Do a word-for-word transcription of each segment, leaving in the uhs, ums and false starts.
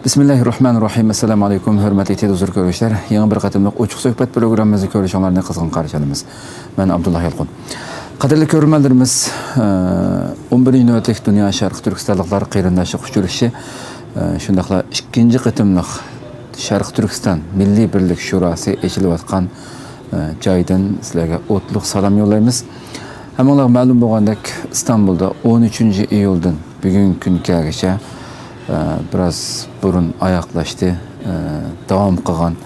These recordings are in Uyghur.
بىسمىللاھىررەھمانىررەھىم. ئەسسالامۇ ئەلەيكۇم، ھۆرمەتلىك تېلېۋىزور كۆرۈشلەر. يېڭى بىر قېتىملىق ئوچۇق سۆھبەت پروگراممىمىزنى كۆرۈشۈڭلارنى قىزغىن قارشى ئالىمىز. مەن ئابدۇللا يالقۇن. قەدىرلىك كۆرۈرمەنلىرىمىز، ئون بىرىنچى نۆۋەتلىك دۇنيا شەرقىي تۈركىستانلىقلار قېرىنداشلىق ئۇچرىشىشى، شۇنداقلا ئىككىنچى قېتىملىق شەرقىي تۈركىستان مىللىي بىرلىك شوراسى ئېچىلىۋاتقان جايدىن سىلەرگە ئوتلۇق سالام يوللايمىز. ھەممىڭلارغا مەلۇم بولغاندەك، ئىستانبۇلدا ئون ئۈچىنچى ئىيۇلدىن بۈگۈنكى كۈنگىچە، ئە، بىراز بۇرۇن ئاياغلاشتى، ئە، داۋام قىلغان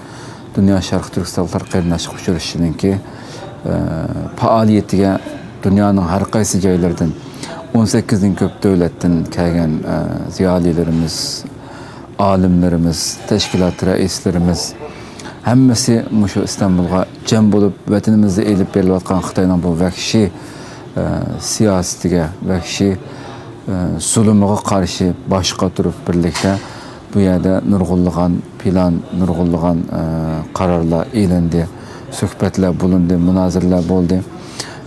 دۇنيا شەرقىي تۈركىستانلىقلار قېرىنداشلىق ئۇچرىشىشىنىڭكى، ئە، پائالىيىتىگە دۇنيانىڭ ھەر قايسى جايلىرىدىن، ئون سەككىزدىن كۆپ دۆلەتتىن كەلگەن، ئە، زىيالىيلىرىمىز، ئالىملىرىمىز، تەشكىلات رەئىسلىرىمىز، ھەممىسى مۇشۇ ئىستانبۇلغا جەم بولۇپ، ۋەتىنىمىزدە ئېلىپ بېرىلىۋاتقان خىتاينىڭ بۇ ۋەھشىي، ئە، سىياسىتىگە، ۋەھشىي، ئە، زۇلۇمىغا قارشى باش قاتۇرۇپ بىرلىكتە بۇ يەردە نۇرغۇنلىغان پىلان، نۇرغۇنلىغان، ئە، قارارلار ئېلىندى، سۆھبەتلەر بولۇندى، مۇنازىرىلەر بولدى.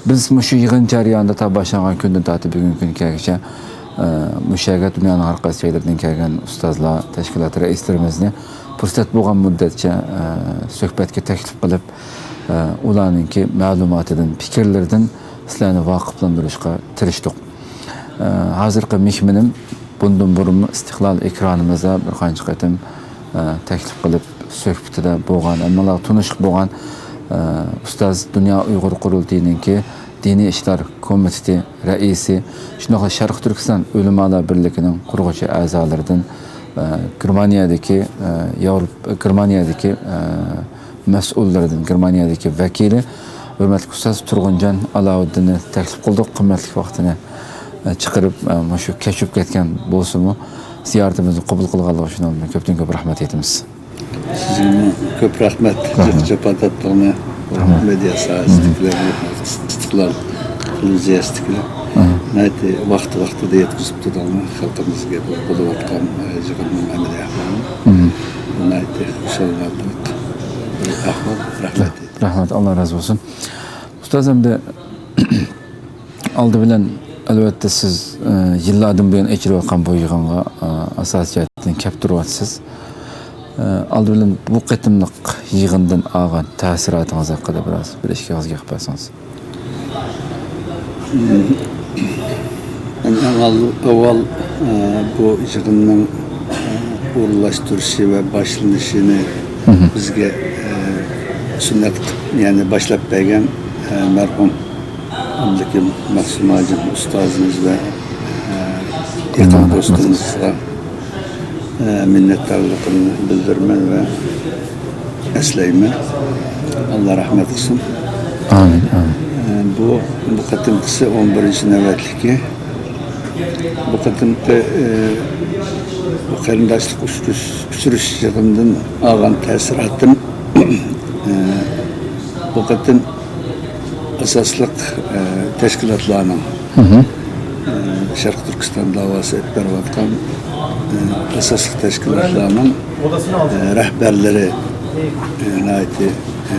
بىز مۇشۇ يىغىن جەريانىدا تا باشلانغان كۈندىن تارتىپ بۈگۈنكى كۈنگە كەلگۈچە، ئە، مۇشۇ يەرگە دۇنيانىڭ ھەر قايسى جايلىرىدىن كەلگەن ئۇستازلار، تەشكىلات رەئىسلىرىمىزنى پۇرسەت بولغان مۇددەتچە، ئە، سۆھبەتكە تەكلىپ قىلىپ، ئە، ئۇلارنىڭكى مەلۇماتىدىن، پىكىرلىرىدىن سىلەرنى ۋاقىپلاندۇرۇشقا تىرىشتۇق. ئە، ھازىرقى مېھمىنىم بۇندىن بۇرۇنمۇ ئىستىقلال ئېكرانىمىزدا بىر قانچە قېتىم، ئە، تەكلىپ قىلىپ، سۆھبىتىدە بولغان، ھەممىڭلارغا تونۇشلۇق بولغان، ئە، ئۇستاز، دۇنيا ئۇيغۇر قۇرۇلتىيىنىڭكى دىنىي ئىشلار كومىتېتى رەئىسى، شۇنداقلا شەرقىي تۈركىستان ئۆلىمالار بىرلىكىنىڭ قۇرغۇچى ئەزالىرىدىن، ئە، گېرمانىيەدىكى، ئە، ياۋروپ-، گېرمانىيەدىكى، ئە، مەسئۇللىرىدىن، گېرمانىيەدىكى ۋەكىلى، ھۆرمەتلىك ئۇستاز تۇرغۇنجان ئالاۋۇددىننى تەكلىپ قىلدۇق. قىممەتلىك ۋاقتىنى، ئە، چىقىرىپ، ئە، مۇشۇ كەچ بولۇپ كەتكەن بولسىمۇ، زىيارىتىمىزنى قوبۇل قىلغانلىقى ئۈچۈن ئۇنىڭدىن كۆپتىن كۆپ رەھمەت ئېيتىمىز. سىزگىمۇ كۆپ رەھمەت. رەھمەت. جىق جاپا تارتتۇڭلار. رەھمەت. مېدىيا ساھەسىدىكىلەر، ئىستىقلال تېلېۋىزىيەسىدىكىلەر. مم. ناھايىتى ۋاقتى ۋاقتىدا يەتكۈزۈپ تۇردۇڭلار خەلقىمىزگە بۇ بولۇۋاتقان، ئە، يىغىننىڭ ئەمەلىي ئەھۋالىنى. مم. بۇ ناھايىتى خۇشاللىنارلىق بىر ئەھۋال. رەھمەت. رەھمەت، ئاللا رازى بولسۇن. ئۇستاز، ئەمدى ئالدى بىلەن، ئەلۋەتتە، سىز، ئە، يىللاردىن بۇيان ئېچىلىۋاتقان بۇ يىغىنغا، ئە، ئاساسىي جەھەتتىن كەپ تۇرۇۋاتىسىز. ئە، ئالدى بىلەن بۇ قېتىملىق يىغىندىن ئالغان تەسىراتىڭىز ھەققىدە بىراز بىر ئىككى ئاغىز گەپ قىلسىڭىز. مەن ئەڭ ئال-، ئاۋۋال، ئە، بۇ يىغىننىڭ، ئە، ئورۇنلاشتۇرۇشى ۋە باشلىنىشىنى مم. بىزگە، ئە، سۈننەت قىلىپ، يەنى باشلاپ بەرگەن، ئە، مەرھۇم ئابلىكىم مەخسۇم ھاجىم ئۇستازىمىز ۋە، ئە، يېقىن دوستىمىزغا، ئە، مىننەتدارلىقىمنى بىلدۈرىمەن ۋە ئەسلەيمەن. ئاللا رەھمەت قىلسۇن. ئامىن، ئامىن. ئە، بۇ، بۇ قېتىمقىسى ئون بىرىنچى نۆۋەتلىكى. بۇ قېتىمقى، ئە، بۇ قېرىنداشلىق ئۇچرىش-، ئۇچرىشىش يىغىنىدىن ئالغان تەسىراتىم، ئە، بۇ قېتىم ئاساسلىق، ئە، تەشكىلاتلارنىڭ، مم. ئە، شەرقىي تۈركىستان داۋاسى ئېلىپ بېرىۋاتقان، ئە، ئاساسلىق تەشكىلاتلارنىڭ، ئە، رەھبەرلىرى، ئە، ناھايىتى، ئە،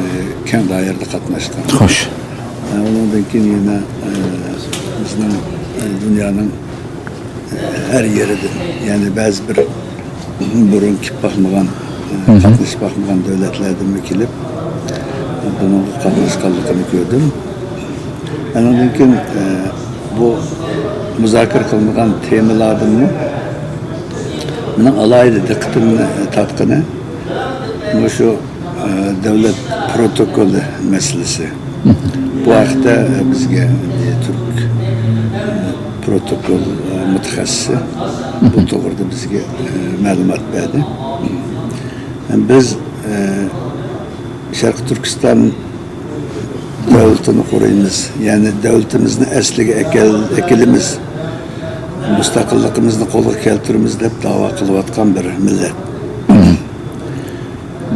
كەڭ دائىرىدە قاتناشقان. خوش. ئە، ئۇنىڭدىن كېيىن يەنە، ئە، بىزنىڭ، ئە، دۇنيانىڭ ھەر يېرىدىن، يەنى بەزى بىر بۇرۇن كېلىپ باقمىغان، مم. قاتنىشىپ باقمىغان دۆلەتلەردىنمۇ كېلىپ، بۇنىڭغا قاتناشقانلىقىنى كۆردۈم. ئاندىن كېيىن، ئە، بۇ مۇزاكىرە قىلىنغان تېمىلاردىنمۇ مېنىڭ ئالاھىدە دىققىتىمنى تارتقىنى مۇشۇ، ئە، دۆلەت پروتوكولى مەسىلىسى. بۇ ھەقتە، ئە، بىزگە، ئە، تۈرك، ئە، پروتوكول، ئە، مۇتەخەسسىسى بۇ توغرىدا بىزگە، ئە، مەلۇمات بەردى. بىز، ئە، شەرقىي تۈركىستان دۆلىتىنى قۇرىمىز، يەنى دۆلىتىمىزنى ئەسلىگە ئەكەل-، ئەكېلىمىز، مۇستەقىللىقىمىزنى قولغا كەلتۈرىمىز دەپ داۋا قىلىۋاتقان بىر مىللەت.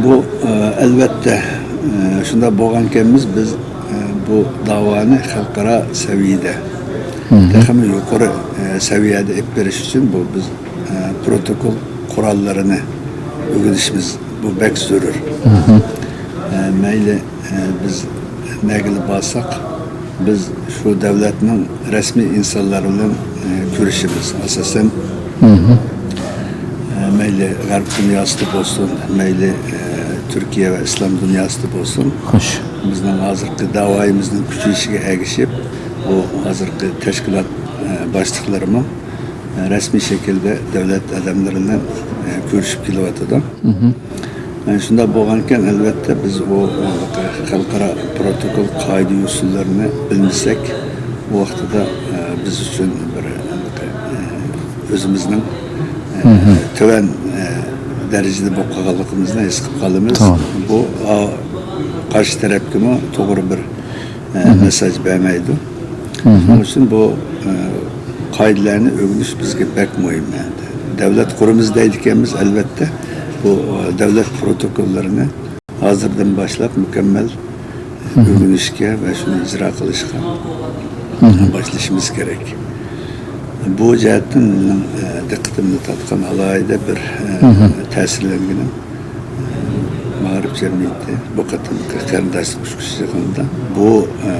بۇ، ئە، ئەلۋەتتە، ئە، شۇنداق بولغانكەنمىز، بىز، ئە، بۇ داۋانى خەلقئارا سەۋىيەدە تېخىمۇ يۇقىرى، ئە، سەۋىيەدە ئېلىپ بېرىش ئۈچۈن بۇ بىز، ئە، پروتوكول قوراللىرىنى ئۆگىنىشىمىز، بۇ بەك زۆرۈر. ئە، مەيلى، ئە، بىز نەگىلا بارساق، بىز شۇ دۆلەتنىڭ رەسمىي ئىنسانلىرى بىلەن، ئە، كۆرۈشىمىز. ئاساسەن، ئە، مەيلى غەرب دۇنياسىدا بولسۇن، مەيلى، ئە، تۈركىيە ۋە ئىسلام دۇنياسىدا بولسۇن، خوش. بىزنىڭ ھازىرقى داۋايىمىزنىڭ كۈچىيىشىگە ئەگىشىپ، بۇ ھازىرقى تەشكىلات، ئە، باشلىقلىرىمۇ، ئە، رەسمىي شەكىلدە دۆلەت ئادەملىرى بىلەن، ئە، كۆرۈشۈپ كېلىۋاتىدۇ. مم. ئە، شۇنداق بولغانىكەن، ئەلۋەتتە، بىز ئۇ خەلقئارا پروتوكول قائىدە-يوسۇنلىرىنى بىلمىسەك، ئۇ ۋاقتىدا، ئە، بىز ئۈچۈن بىر، ئە، ئۆزىمىزنىڭ، ئە، مم. تۆۋەن، ئە، دەرىجىدە بولۇپ قالغانلىقىمىزنى ھېس قىلىپ قالىمىز. توغرا. بۇ، ئا، قارشى تەرەپكىمۇ توغرا بىر، ئە، مم. مېساج بەرمەيدۇ. مم. شۇنىڭ ئۈچۈن بۇ، ئە، قائىدىلەرنى ئۆگىنىش بىزگە بەك مۇھىم ئەمدى. دۆلەت قۇرىمىز دەيدىكەنمىز، ئەلۋەتتە، بۇ، ئە، دۆلەت پروتوكوللىرىنى ھازىردىن باشلاپ مۇكەممەل مم. ئۆگىنىشكە ۋە شۇنى ئىجرا قىلىشقا مم. باشلىشىمىز كېرەك. بۇ جەھەتتىن مېنىڭ، ئە، دىققىتىمنى تارتقان ئالاھىدە بىر، ئە، مم. تەسىرلەنگىنىم، ئە، مائارىپ جەمئىيىتى بۇ قېتىمقى قېرىنداشلىق ئۇچرىشىش يىغىنىدا بۇ، ئە،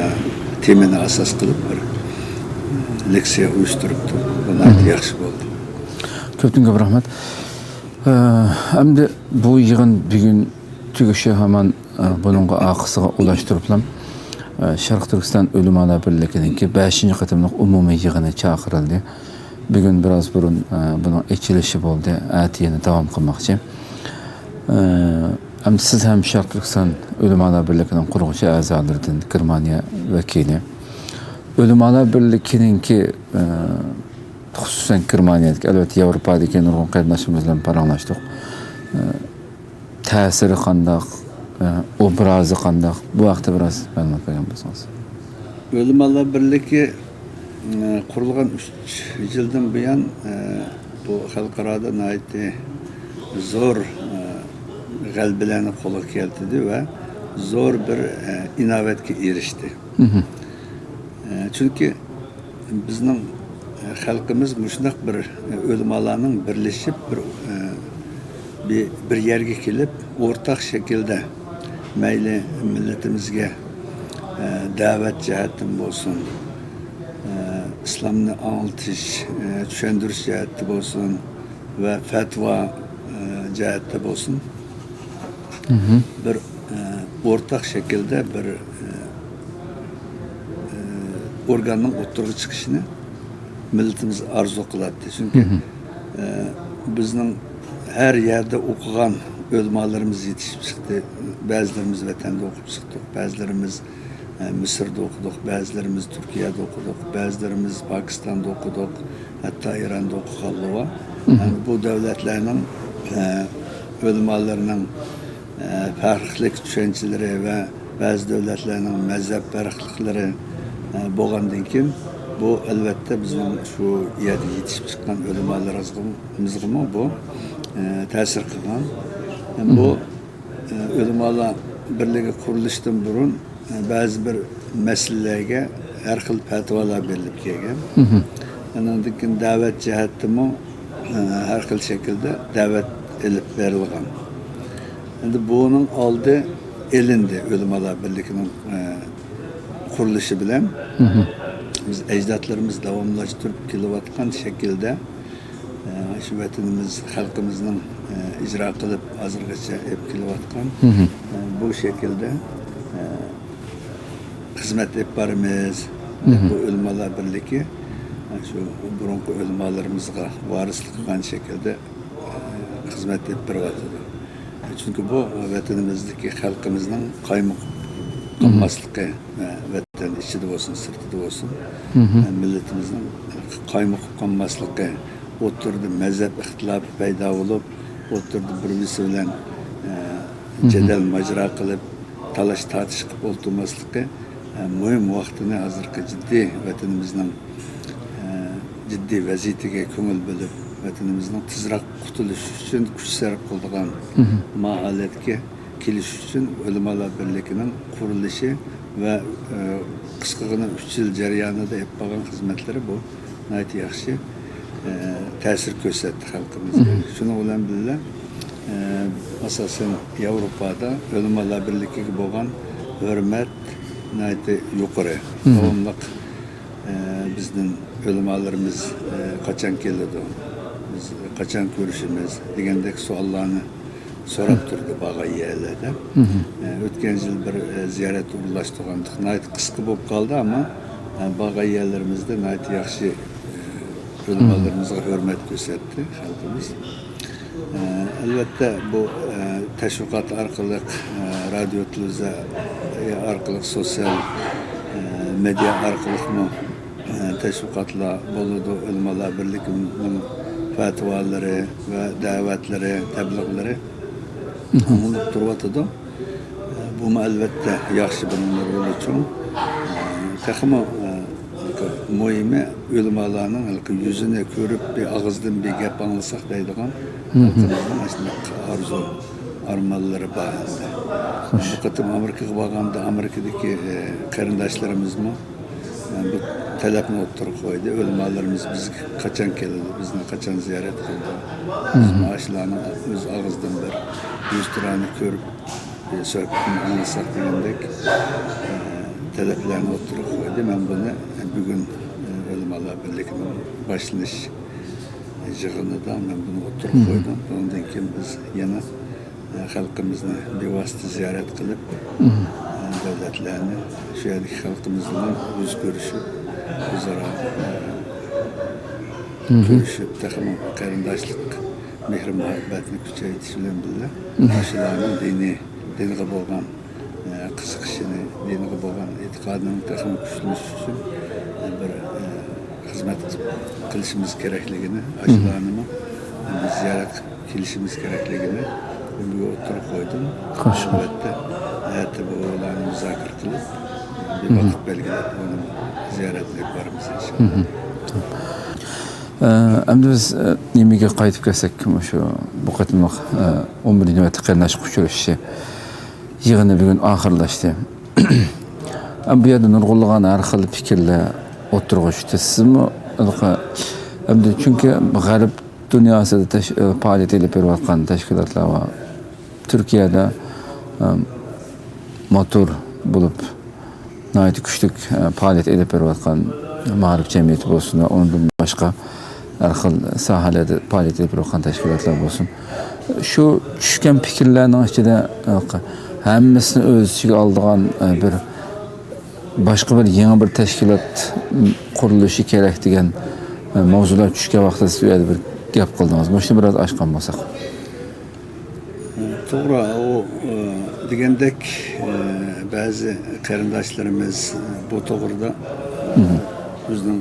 تېمىنى ئاساس قىلىپ بىر، ئە، لېكسىيە ئۇيۇشتۇرۇپتۇ. بۇ ناھايىتى مم. ياخشى بولدى. كۆپتىن كۆپ رەھمەت. ئە، ئەمدى بۇ يىغىن بۈگۈن تۈگىشى ھامان، ئە، بۇنىڭغا ئارقىسىغا ئۇلاشتۇرۇپلا، ئە، شەرقىي تۈركىستان ئۆلىمالار بىرلىكىنىڭكى بەشىنچى قېتىملىق ئومۇمىي يىغىنى چاقىرىلدى. بۈگۈن بىراز بۇرۇن، ئە، بۇنىڭ ئېچىلىشى بولدى. ئەتە يەنە داۋام قىلماقچى. ئە، ئەمدى سىز ھەم شەرقىي تۈركىستان ئۆلىمالار بىرلىكىنىڭ قۇرغۇچى ئەزالىرىدىن، گېرمانىيە ۋەكىلى. ئۆلىمالار بىرلىكىنىڭكى، ئە، خۇسۇسەن گېرمانىيەدىكى، ئەلۋەتتە، ياۋروپادىكى نۇرغۇن قېرىنداشلىرىمىز بىلەن پاراڭلاشتۇق. ئە، تەسىرى قانداق، ئە، ئوبرازى قانداق؟ بۇ ھەقتە بىراز مەلۇمات بەرگەن بولسىڭىز. ئۆلىمالار بىرلىكى، ئە، قۇرۇلغان ئۈچ يىلدىن بۇيان، ئە، بۇ خەلقئارادا ناھايىتى زور، ئە، غەلىبىلەرنى قولغا كەلتۈردى ۋە زور بىر، ئە، ئىناۋەتكە ئېرىشتى. مم. ئە، چۈنكى بىزنىڭ، ئە، خەلقىمىز مۇشۇنداق بىر، ئە، ئۆلىمالارنىڭ بىرلىشىپ بىر، ئە، بىر، بىر يەرگە كېلىپ، ئورتاق شەكىلدە مەيلى مىللىتىمىزگە، ئە، دەۋەت جەھەتتىن بولسۇن، ئە، ئىسلامنى ئاڭلىتىش، ئە، چۈشەندۈرۈش جەھەتتە بولسۇن ۋە پەتىۋا، ئە، جەھەتتە بولسۇن، مم. بىر، ئە، ئورتاق شەكىلدە بىر، ئە، ئورگاننىڭ ئوتتۇرىغا چىقىشىنى مىللىتىمىز ئارزۇ قىلاتتى. چۈنكى، مم. ئە، بىزنىڭ ھەر يەردە ئوقۇغان ئۆلىمالىرىمىز يېتىشىپ چىقتى. بەزىلىرىمىز ۋەتەندە ئوقۇپ چىقتۇق، بەزىلىرىمىز، ئە، مىسىردا ئوقۇدۇق، بەزىلىرىمىز تۈركىيەدە ئوقۇدۇق، بەزىلىرىمىز پاكىستاندا ئوقۇدۇق، ھەتتا ئىراندا ئوقۇغانلار بار. مم. ئەمدى بۇ دۆلەتلەرنىڭ، ئە، ئۆلىمالىرىنىڭ ئە، پەرقلىق چۈشەنچىلىرى ۋە بەزى دۆلەتلەرنىڭ مەزھەپ پەرقلىقلىرى، ئە، بولغاندىن كېيىن، بۇ، ئەلۋەتتە، بىزنىڭ شۇ يەردە يېتىشىپ چىققان ئۆلىمالىرىمىزغىمۇ بۇ، ئە، تەسىر قىلغان. ھەم بۇ، مم. ئە، ئۆلىمالار بىرلىكى قۇرۇلۇشتىن بۇرۇن، ئە، بەزى بىر مەسىلىلەرگە ھەر خىل پەتىۋالار بېرىلىپ كەلگەن. مم. ئانىڭدىن كېيىن دەۋەت جەھەتتىمۇ، ئە، ھەر خىل شەكىلدە دەۋەت ئېلىپ بېرىلغان. ئەمدى بۇنىڭ ئالدى ئېلىندى. ئۆلىمالار بىرلىكىنىڭ، ئە، قۇرۇلۇشى بىلەن، مم. بىز ئەجدادلىرىمىز داۋاملاشتۇرۇپ كېلىۋاتقان شەكىلدە، ئە، شۇ ۋەتىنىمىز، خەلقىمىزنىڭ، ئە، ئىجرا قىلىپ ھازىرغىچە ئېلىپ كېلىۋاتقان، مم. ئە، بۇ شەكىلدە، ئە، خىزمەت ئېلىپ بارىمىز. مم. بۇ ئۆلىمالار بىرلىكى، ئە، شۇ بۇرۇنقى ئۆلىمالىرىمىزغا ۋارىسلىق قىلغان شەكىلدە خىزمەت ئېلىپ بېرىۋاتىدۇ. چۈنكى بۇ ۋەتىنىمىزدىكى خەلقىمىزنىڭ قايمۇقۇپ قالماسلىقى، ۋەتەن ئىچىدە بولسۇن، سىرتىدا بولسۇن، مم. مىللىتىمىزنىڭ قايمۇقۇپ قالماسلىقى، ئوتتۇرىدا مەزھەپ ئىختىلاپى پەيدا بولۇپ، ئوتتۇرىدا بىر-بىرسى بىلەن، مم. جېدەل ماجىرا قىلىپ، تالاش-تارتىش قىلىپ ئولتۇرماسلىقى، مۇھىم ۋاقتىنى ھازىرقى جىددىي ۋەتىنىمىزنىڭ ئە، جىددىي ۋەزىيىتىگە كۆڭۈل بۆلۈپ، ۋەتىنىمىزنىڭ تېزراق قۇتۇلۇشى ئۈچۈن كۈچ سەرپ قىلىدىغان مم. ماھالەتكە كېلىش ئۈچۈن ئۆلىمالار بىرلىكىنىڭ قۇرۇلۇشى ۋە، ئە، قىسقىغىنە ئۈچ يىل جەريانىدا ئېلىپ بارغان خىزمەتلىرى بۇ ناھايىتى ياخشى، ئە، تەسىر كۆرسەتتى خەلقىمىزگە. مم. شۇنىڭ بىلەن بىللە، ئە، ئاساسەن ياۋروپادا ئۆلىمالار بىرلىكىگە بولغان ھۆرمەت ناھايىتى يۇقىرى. مم. داۋاملىق ئە، بىزدىن ئۆلىمالىرىمىز، ئە، قاچان كېلىدۇ؟ قاچان كۆرۈشىمىز دېگەندەك سوئاللارنى سوراپ تۇردى بارغان يەرلەردە. ئە، ئۆتكەن يىل بىر، ئە، زىيارەت ئورۇنلاشتۇرغانىدۇق. ناھايىتى قىسقا بولۇپ قالدى، ئەمما، ئە، بارغان يەرلىرىمىزدە ناھايىتى ياخشى، ئە، ئۆلىمالىرىمىزغا ھۆرمەت كۆرسەتتى خەلقىمىز. ئە، ئەلۋەتتە، بۇ، ئە، تەشۋىقات ئارقىلىق، ئە، رادىيو، تېلېۋىزور ئارقىلىق، سوتسىيال، ئە، مېدىيا ئارقىلىقمۇ، ئە، تەشۋىقاتلار بولىدۇ، ئۆلىمالار بىرلىكىنىڭ پەتىۋالىرى ۋە دەۋەتلىرى، تەبلىغلىرى ئاڭلىنىپ تۇرۇۋاتىدۇ. ئە، بۇمۇ ئەلۋەتتە ياخشى بىر رولى چوڭ. ئە، تېخىمۇ، ئە، مۇھىمى، ئۆلىمالارنىڭ ھېلىقى يۈزىنى كۆرۈپ، بىر ئاغزىدىن بىر گەپ ئاڭلىساق دەيدىغان خەلقىمىزنىڭ ئاشۇنداق ئارزۇ، ئارمانلىرى بار ئەمدى. بۇ قېتىم ئامېرىكىغا بارغاندا، ئامېرىكىدىكى، ئە، قېرىنداشلىرىمىزمۇ، ئە، بۇ تەلەپنى ئوتتۇرىغا قويدى. ئۆلىمالىرىمىز بىزگە قاچان كېلىدۇ، بىزنى قاچان زىيارەت قىلىدۇ؟ بىزمۇ ئاشۇلارنىڭ ئۆز ئاغزىدىن بىر يۈزتۇرانە كۆرۈپ، سۆھبىتىنى ئاڭلىساق دېگەندەك، ئە، تەلەپلەرنى ئوتتۇرىغا قويدى. مەن بۇنى بۈگۈن، ئە، ئۆلىمالار بىرلىكىنىڭ باشلىنىش يىغىنىدا مەن بۇنى ئوتتۇرىغا قويدۇم. بۇنىڭدىن كېيىن بىز يەنە، ئە، خەلقىمىزنى بىۋاسىتە زىيارەت قىلىپ، ئە، دۆلەتلەرنى، شۇ يەردىكى خەلقىمىز بىلەن يۈز كۆرۈشۈپ، ئۆزئارا، ئە، كۆرۈشۈپ، تېخىمۇ قېرىنداشلىق، مېھرى-مۇھەببەتنى كۈچەيتىش بىلەن بىللە، ئاشۇلارنىڭ دىنىي، دىنغا بولغان، ئە، قىزىقىشىنى، دىنغا بولغان ئېتىقادىنىڭ تېخىمۇ كۈچلىنىشى ئۈچۈن، ئە، بىر، ئە، خىزمەت قىلىشىمىز كېرەكلىكىنى، ئاشۇلارنىمۇ، ئە، زىيارەت قىلىپ كېلىشىمىز كېرەكلىكىنى بۈگۈن ئوتتۇرىغا قويدۇم. ئەلۋەتتە، ئەتە بۇلارنى مۇزاكىرە قىلىپ، بىر ۋاقىت بەلگىلەپ، ئۇنى زىيارەتنى ئېلىپ بارىمىز، ئىنشاللا. ئە، ئەمدى بىز، ئە، نېمىگە قايتىپ كەلسەك، مۇشۇ بۇ قېتىملىق، ئە، ئون بىرىنچى نۆۋەتتە قېرىنداشلىق ئۇچرىشىشى يىغىنى بۈگۈن ئاخىرلاشتى. ئە، بۇ يەردە نۇرغۇنلىغان ھەر خىل پىكىرلەر ئوتتۇرىغا چۈشتى. سىزمۇ، ئەمدى چۈنكى غەرب دۇنياسىدا تەش-، ئە، پائالىيەت ئېلىپ بېرىۋاتقان تەشكىلاتلار بار. تۈركىيەدە، ئە، موتور بولۇپ، ناھايىتى كۈچلۈك، ئە، پائالىيەت ئېلىپ بېرىۋاتقان مائارىپ جەمئىيىتى بولسۇن ۋە ئۇنىڭدىن باشقا ھەر خىل ساھەلەردە پائالىيەت ئېلىپ بېرىۋاتقان تەشكىلاتلار بولسۇن. شۇ چۈشكەن پىكىرلەرنىڭ ئىچىدە، ئە، ھەممىسىنى ئۆز ئىچىگە ئالىدىغان، ئە، بىر باشقا بىر يېڭى بىر تەشكىلات قۇرۇلۇشى كېرەك دېگەن، ئە، ماۋزۇلار چۈشكەن ۋاقىتتا سىز ئۇ يەردە بىر گەپ قىلدىڭىز. مۇشۇنى بىراز ئاچقان بولساق. توغرا، ئۇ، ئە، دېگەندەك، ئە، بەزى قېرىنداشلىرىمىز، ئە، بۇ توغرىدا، ئە، ئۆزىنىڭ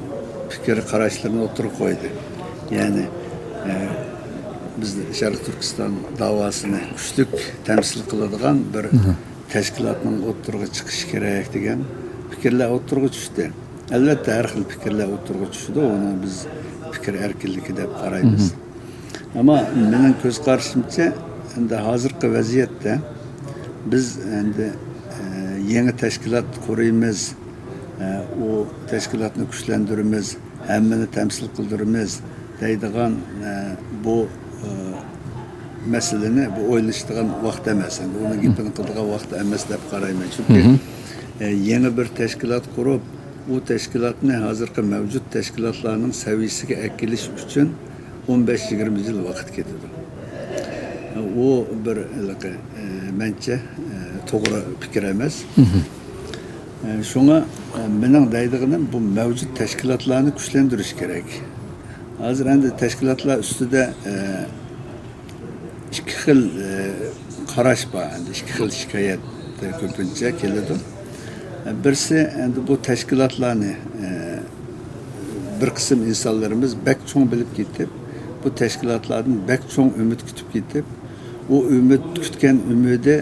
پىكىر قاراشلىرىنى ئوتتۇرىغا قويدى. يەنى، ئە، بىز شەرقىي تۈركىستان داۋاسىنى كۈچلۈك تەمسىل قىلىدىغان بىر تەشكىلاتنىڭ ئوتتۇرىغا چىقىشى كېرەك دېگەن پىكىرلەر ئوتتۇرىغا چۈشتى. ئەلۋەتتە، ھەر خىل پىكىرلەر ئوتتۇرىغا چۈشىدۇ، ئۇنىڭ بىز پىكىر ئەركىنلىكى دەپ قارايمىز. ئەمما مېنىڭ كۆز قارىشىمچە، ئەمدى ھازىرقى ۋەزىيەتتە بىز ئەمدى، ئە، يېڭى تەشكىلات قۇرىمىز، ئە، ئۇ تەشكىلاتنى كۈچلەندۈرىمىز، ھەممىنى تەمسىل قىلدۇرىمىز دەيدىغان، ئە، بۇ، ئە، مەسىلىنى، بۇ ئويلىشىدىغان ۋاقىت ئەمەس. ئەمدى ئۇنىڭ گېپىنى قىلىدىغان ۋاقىت ئەمەس دەپ قارايمەن. چۈنكى، ئە، يېڭى بىر تەشكىلات قۇرۇپ، ئۇ تەشكىلاتنى ھازىرقى مەۋجۇت تەشكىلاتلارنىڭ سەۋىيىسىگە ئەكېلىش ئۈچۈن ئون بەش يىگىرمە يىل ۋاقىت كېتىدۇ. ئۇ بىر ھېلىقى، ئە، مەنچە، ئە، توغرا پىكىر ئەمەس. ئە، شۇڭا، ئە، مېنىڭ دەيدىغىنىم، بۇ مەۋجۇت تەشكىلاتلارنى كۈچلەندۈرۈش كېرەك. ھازىر ئەمدى تەشكىلاتلار ئۈستىدە، ئە، ئىككى خىل، ئە، قاراش بار، ئەمدى ئىككى خىل شىكايەت كۆپىنچە كېلىدۇ. بىرسى، ئەمدى بۇ تەشكىلاتلارنى، ئە، بىر قىسىم ئىنسانلىرىمىز بەك چوڭ بىلىپ كېتىپ، بۇ تەشكىلاتلاردىن بەك چوڭ ئۈمىد كۈتۈپ كېتىپ، ئۇ ئۈمىد، كۈتكەن ئۈمىدى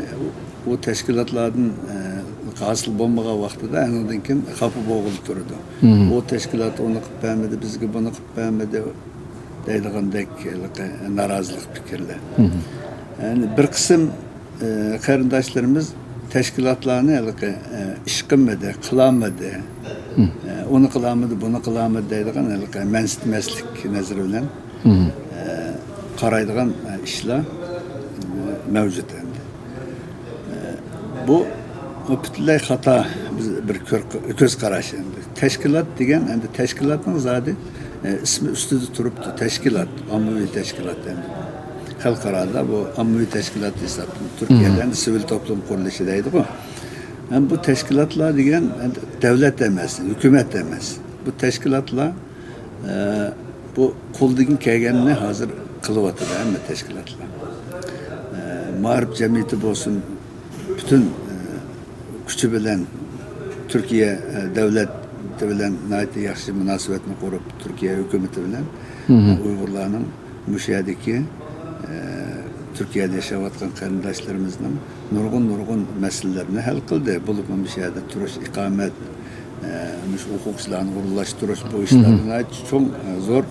ئۇ تەشكىلاتلاردىن، ئە، ھاسىل بولمىغان ۋاقتىدا، ئاندىن كېيىن خاپا بولغىلى تۇرىدۇ. ئۇ تەشكىلات ئۇنى قىلىپ بەرمىدى، بىزگە بۇنى قىلىپ بەرمىدى دەيدىغاندەك ھېلىقى نارازىلىق پىكىرلەر. يەنى بىر قىسىم، ئە، قېرىنداشلىرىمىز تەشكىلاتلارنى ھېلىقى، ئە، ئىش قىلمىدى، قىلالمىدى، ئە، ئۇنى قىلالمىدى، بۇنى قىلالمىدى دەيدىغان ھېلىقى مەنسىتمەسلىك نەزىرى بىلەن، ئە، قارايدىغان، ئە، ئىشلار، ئە، مەۋجۇت ئەمدى. بۇ پۈتۈنلەي خاتا بىز بىر كۆر-، كۆز قاراش ئەمدى. تەشكىلات دېگەن، ئەمدى تەشكىلاتنىڭ زادى، ئىسمى ئۈستىدە تۇرۇپتۇ، تەشكىلات، ئاممىۋى تەشكىلات ئەمدى. خەلقئارادا بۇ ئاممىۋى تەشكىلات ھېسابلىنىدۇ. تۈركىيەدە ئەمدى سىۋىل توپلۇم قۇرۇلۇشى دەيدىغۇ. ھەم بۇ تەشكىلاتلار دېگەن ئەمدى دۆلەت ئەمەس، ھۆكۈمەت ئەمەس. بۇ تەشكىلاتلار، ئە، بۇ قولىدىن كەلگەننى ھازىر قىلىۋاتىدۇ ھەممە تەشكىلاتلار. ئە، مائارىپ جەمئىيىتى بولسۇن، پۈتۈن، ئە، كۈچى بىلەن تۈركىيە، ئە، دۆلىتى بىلەن ناھايىتى ياخشى مۇناسىۋەتنى قۇرۇپ، تۈركىيە ھۆكۈمىتى بىلەن، ئە، ئۇيغۇرلارنىڭ مۇشۇ يەردىكى، ئە، تۈركىيەدە ياشاۋاتقان قېرىنداشلىرىمىزنىڭ نۇرغۇن، نۇرغۇن مەسىلىلىرىنى ھەل قىلدى. بولۇپمۇ مۇشۇ يەردە تۇرۇش، ئىقامەت، ئە، مۇشۇ ھوقۇقچىلارنى ئورۇنلاشتۇرۇش، بۇ ئىشلاردا ناھايىتى چوڭ، ئە، زور،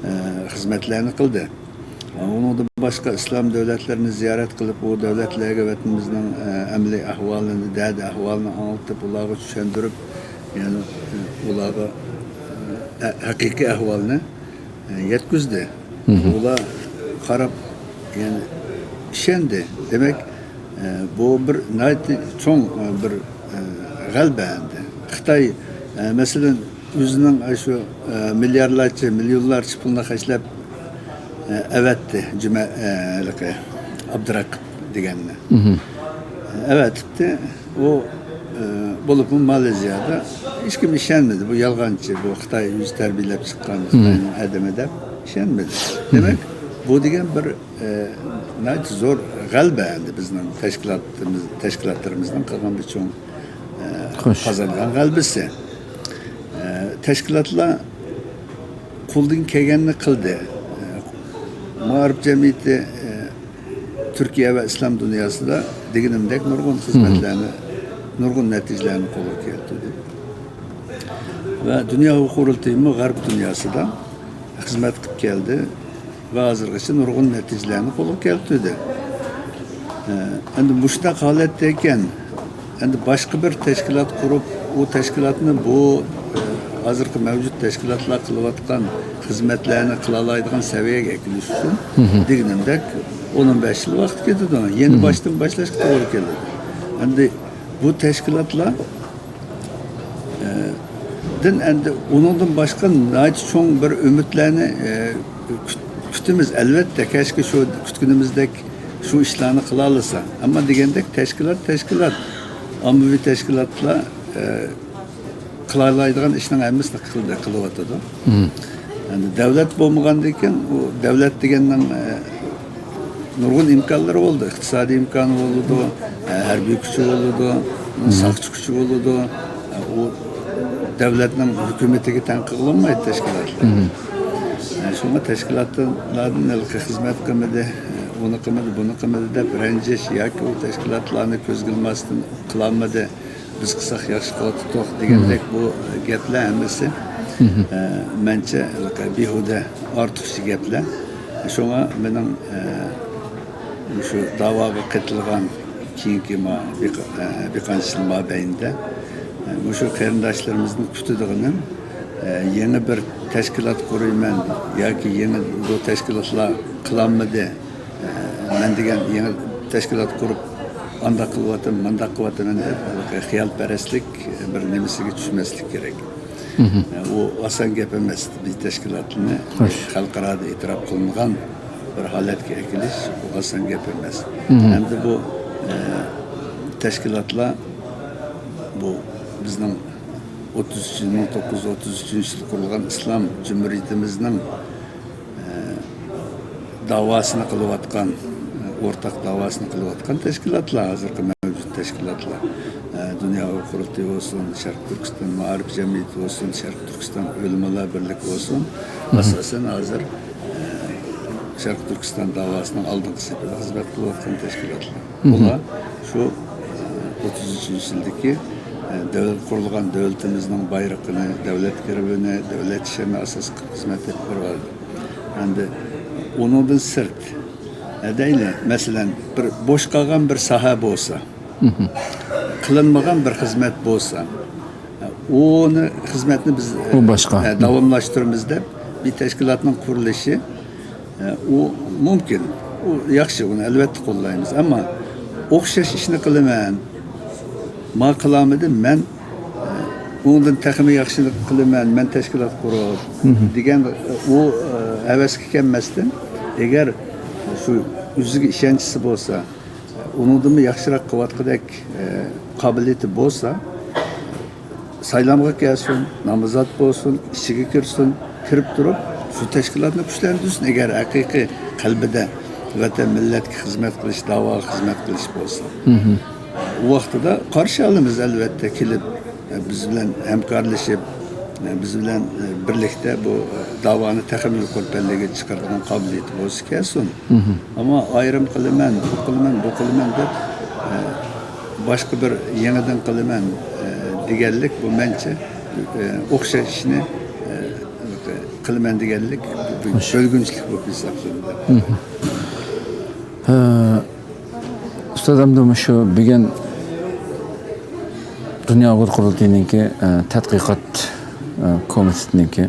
ئە، خىزمەتلەرنى قىلدى. ئۇنىڭدىن باشقا ئىسلام دۆلەتلىرىنى زىيارەت قىلىپ، ئۇ دۆلەتلەرگە ۋەتىنىمىزنىڭ، ئە، ئەمەلىي ئەھۋالىنى، دەردى ئەھۋالىنى ئاڭلىتىپ، ئۇلارغا چۈشەندۈرۈپ، يەنى، ئە، ئۇلارغا، ئە، ھەقىقىي ئەھۋالنى، ئە، يەتكۈزدى. ئۇلار قاراپ، يەنى ئىشەندى. دېمەك، ئە، بۇ بىر ناھايىتى چوڭ، ئە، بىر، ئە، غەلىبە ئەمدى. خىتاي، ئە، مەسىلەن، ئۆزىنىڭ شۇ، ئە، مىليارلارچە، مىليونلارچە پۇلنى خەجلەپ، ئە، ئەۋەتتى جۈمە، ئە، ھېلىقى ئابدۇرەقىپ دېگەننى. ئەۋەتىپتى. ئۇ، ئە، بولۇپمۇ مالېزىيادا ھېچكىم ئىشەنمىدى. بۇ يالغانچى، بۇ خىتاي ئۆزى تەربىيەلەپ چىققان خىتاينىڭ ئادىمى دەپ ئىشەنمىدى. دېمەك، بۇ دېگەن بىر، ئە، ناھايىتى زور غەلىبە ئەمدى بىزنىڭ تەشكىلاتىمىز، تەشكىلاتلىرىمىزنىڭ قىلغان بىر چوڭ، ئە، قازانغان غەلىبىسى. ئە، تەشكىلاتلار قولىدىن كەلگەننى قىلدى. ئە، مائارىپ جەمئىيىتى، ئە، تۈركىيە ۋە ئىسلام دۇنياسىدا دېگىنىمدەك نۇرغۇن خىزمەتلەرنى، نۇرغۇن نەتىجىلەرنى قولغا كەلتۈردى. ۋە دۇنيا قۇرۇلتىيىمۇ غەرب دۇنياسىدا خىزمەت قىلىپ كەلدى ۋە ھازىرغىچە نۇرغۇن نەتىجىلەرنى قولغا كەلتۈردى. ئە، ئەمدى مۇشۇنداق ھالەتتە ئىكەن، ئەمدى باشقا بىر تەشكىلات قۇرۇپ، ئۇ تەشكىلاتنى بۇ، ئە، ھازىرقى مەۋجۇت تەشكىلاتلار قىلىۋاتقان خىزمەتلەرنى قىلالايدىغان سەۋىيەگە ئەكېلىش ئۈچۈن دېگىنىمدەك ئون بەش يىل ۋاقىت كېتىدۇ. يەنە باشتىن باشلاشقا توغرا كېلىدۇ. ئەمدى بۇ تەشكىلاتلار، ئە، دىن ئەمدى ئۇنىڭدىن باشقا ناھايىتى چوڭ بىر ئۈمىدلەرنى، ئە، كۈت-، كۈتىمىز. ئەلۋەتتە، كەچكە شۇ كۈتكىنىمىزدەك شۇ ئىشلارنى قىلالىسا. ئەمما دېگەندەك تەشكىلات، تەشكىلات، ئاممىۋى تەشكىلاتلار، ئە، قىلالايدىغان ئىشنىڭ ھەممىسىنى قىلدى، قىلىۋاتىدۇ. ئەمدى دۆلەت بولمىغاندىن كېيىن، ئۇ دۆلەت دېگەننىڭ، ئە، نۇرغۇن ئىمكانلىرى بولىدۇ. ئىقتىسادىي ئىمكانى بولىدۇ، ئە، ھەربىي كۈچى بولىدۇ، ساقچى كۈچى بولىدۇ. ئە، ئۇ دۆلەتنىڭ ھۆكۈمىتىگە تەڭ قىلىنمايدۇ تەشكىلاتلار. ئە، شۇڭا تەشكىلاتلاردىن ھېلىقى خىزمەت قىلمىدى، ئۇنى قىلمىدى، بۇنى قىلمىدى دەپ رەنجىش ياكى ئۇ تەشكىلاتلارنى كۆزگە ئىلماستىن قىلالمىدى، بىز قىلساق ياخشى قىلىۋاتىدۇق دېگەندەك بۇ گەپلەر ھەممىسى، ئە، مەنچە بىھۇدە، ئارتۇقچە گەپلەر. شۇڭا مېنىڭ، ئە، مۇشۇ داۋاغا قېتىلغان كېيىنكى ما-، بىر، ئە، بىر قانچە يىل مابەينىدە، ئە، مۇشۇ قېرىنداشلىرىمىزنى كۈتىدىغىنىم، ئە، يېڭى بىر تەشكىلات قۇرىمەن ياكى يېڭى بۇ تەشكىلاتلار قىلالمىدى، ئە، مەن دېگەن يېڭى تەشكىلات قۇرۇپ، ئانداق قىلىۋاتىمەن، مانداق قىلىۋاتىمەن دەپ، ھېلىقى خىيالپەرەسلىك بىر نېمىسىگە چۈشمەسلىك كېرەك. ئە، ئۇ ئاسان گەپ ئەمەس. بىر تەشكىلاتنى خەلقئارادا ئېتىراپ قىلىنغان بىر ھالەتكە ئەكېلىش، ئۇ ئاسان گەپ ئەمەس. ئەمدى بۇ، ئە، تەشكىلاتلار، بۇ بىزنىڭ ئوتتۇز ئۈچىنچى، مىڭ توققۇز يۈز ئوتتۇز ئۈچىنچى يىل قۇرۇلغان ئىسلام جۇمھۇرىيىتىمىزنىڭ، ئە، داۋاسىنى قىلىۋاتقان، ئورتاق داۋاسىنى قىلىۋاتقان تەشكىلاتلار، ھازىرقى مەۋجۇت تەشكىلاتلار، ئە، دۇنيا ئۇيغۇر قۇرۇلتىيى بولسۇن، شەرقىي تۈركىستان مائارىپ جەمئىيىتى بولسۇن، شەرقىي تۈركىستان ئۆلىمالار بىرلىكى بولسۇن، ئاساسەن ھازىر، ئە، شەرقىي تۈركىستان داۋاسىنىڭ ئالدىنقى سېپىدە خىزمەت قىلىۋاتقان تەشكىلاتلار. ئۇلار شۇ، ئە، ئوتتۇز ئۈچىنچى يىلدىكى، ئە، دۆلەت قۇرۇلغان دۆلىتىمىزنىڭ بايرىقىنى، دۆلەت گېربىنى، دۆلەت شېئىرىنى ئاساس قىلىپ خىزمەت ئېلىپ بېرىۋاتىدۇ. ئەمدى ئۇنىڭدىن سىرت، ئە، دەيلى، مەسىلەن، بىر بوش قالغان بىر ساھە بولسا، قىلىنمىغان بىر خىزمەت بولسا، ئە، ئۇنى، خىزمەتنى بىز، ئە، ئۇ باشقا. ئە، داۋاملاشتۇرىمىز دەپ بىر تەشكىلاتنىڭ قۇرۇلۇشى، ئە، ئۇ مۇمكىن. ئۇ ياخشى، ئۇنى ئەلۋەتتە قوللايمىز. ئەمما ئوخشاش ئىشنى قىلىمەن، ما قىلالمىدىم، مەن، ئە، بۇنىڭدىن تېخىمۇ ياخشىنى قىلىمەن، مەن تەشكىلات قۇرۇپ دېگەن ئۇ، ئە، ھەۋەسكە كەلمەستىن، ئەگەر شۇ ئۆزىگە ئىشەنچىسى بولسا، ئۇنىڭدىنمۇ ياخشىراق قىلىۋاتقۇدەك، ئە، قابىلىيىتى بولسا، سايلامغا كەلسۇن، نامزات بولسۇن، ئىچىگە كىرسۇن، كىرىپ تۇرۇپ، شۇ تەشكىلاتنى كۈچلەندۈرسۇن، ئەگەر ھەقىقىي قەلبىدە ۋەتەن، مىللەتكە خىزمەت قىلىش، داۋاغا خىزمەت قىلىش بولسا. ئۇ ۋاقتىدا قارشى ئالىمىز، ئەلۋەتتە، كېلىپ، بىز بىلەن ھەمكارلىشىپ، بىز بىلەن بىرلىكتە بۇ داۋانى تېخىمۇ يۇقىرى پەللىگە چىقىرىدىغان قابىلىيىتى بولسا كەلسۇن. ئەمما ئايرىم قىلىمەن، ئۇ قىلىمەن، بۇ قىلىمەن دەپ، باشقا بىر يېڭىدىن قىلىمەن، دېگەنلىك، بۇ مەنچە، ئوخشاش ئىشنى، قىلىمەن دېگەنلىك، بۆلگۈنچىلىك بولۇپ ھېسابلىنىدۇ. ئۇستاز، ئەمدى مۇشۇ بۈگۈن دۇنيا ئۇيغۇر قۇرۇلتىيىنىڭكى، ئە، تەتقىقات، ئە، كومىتېتىنىڭكى،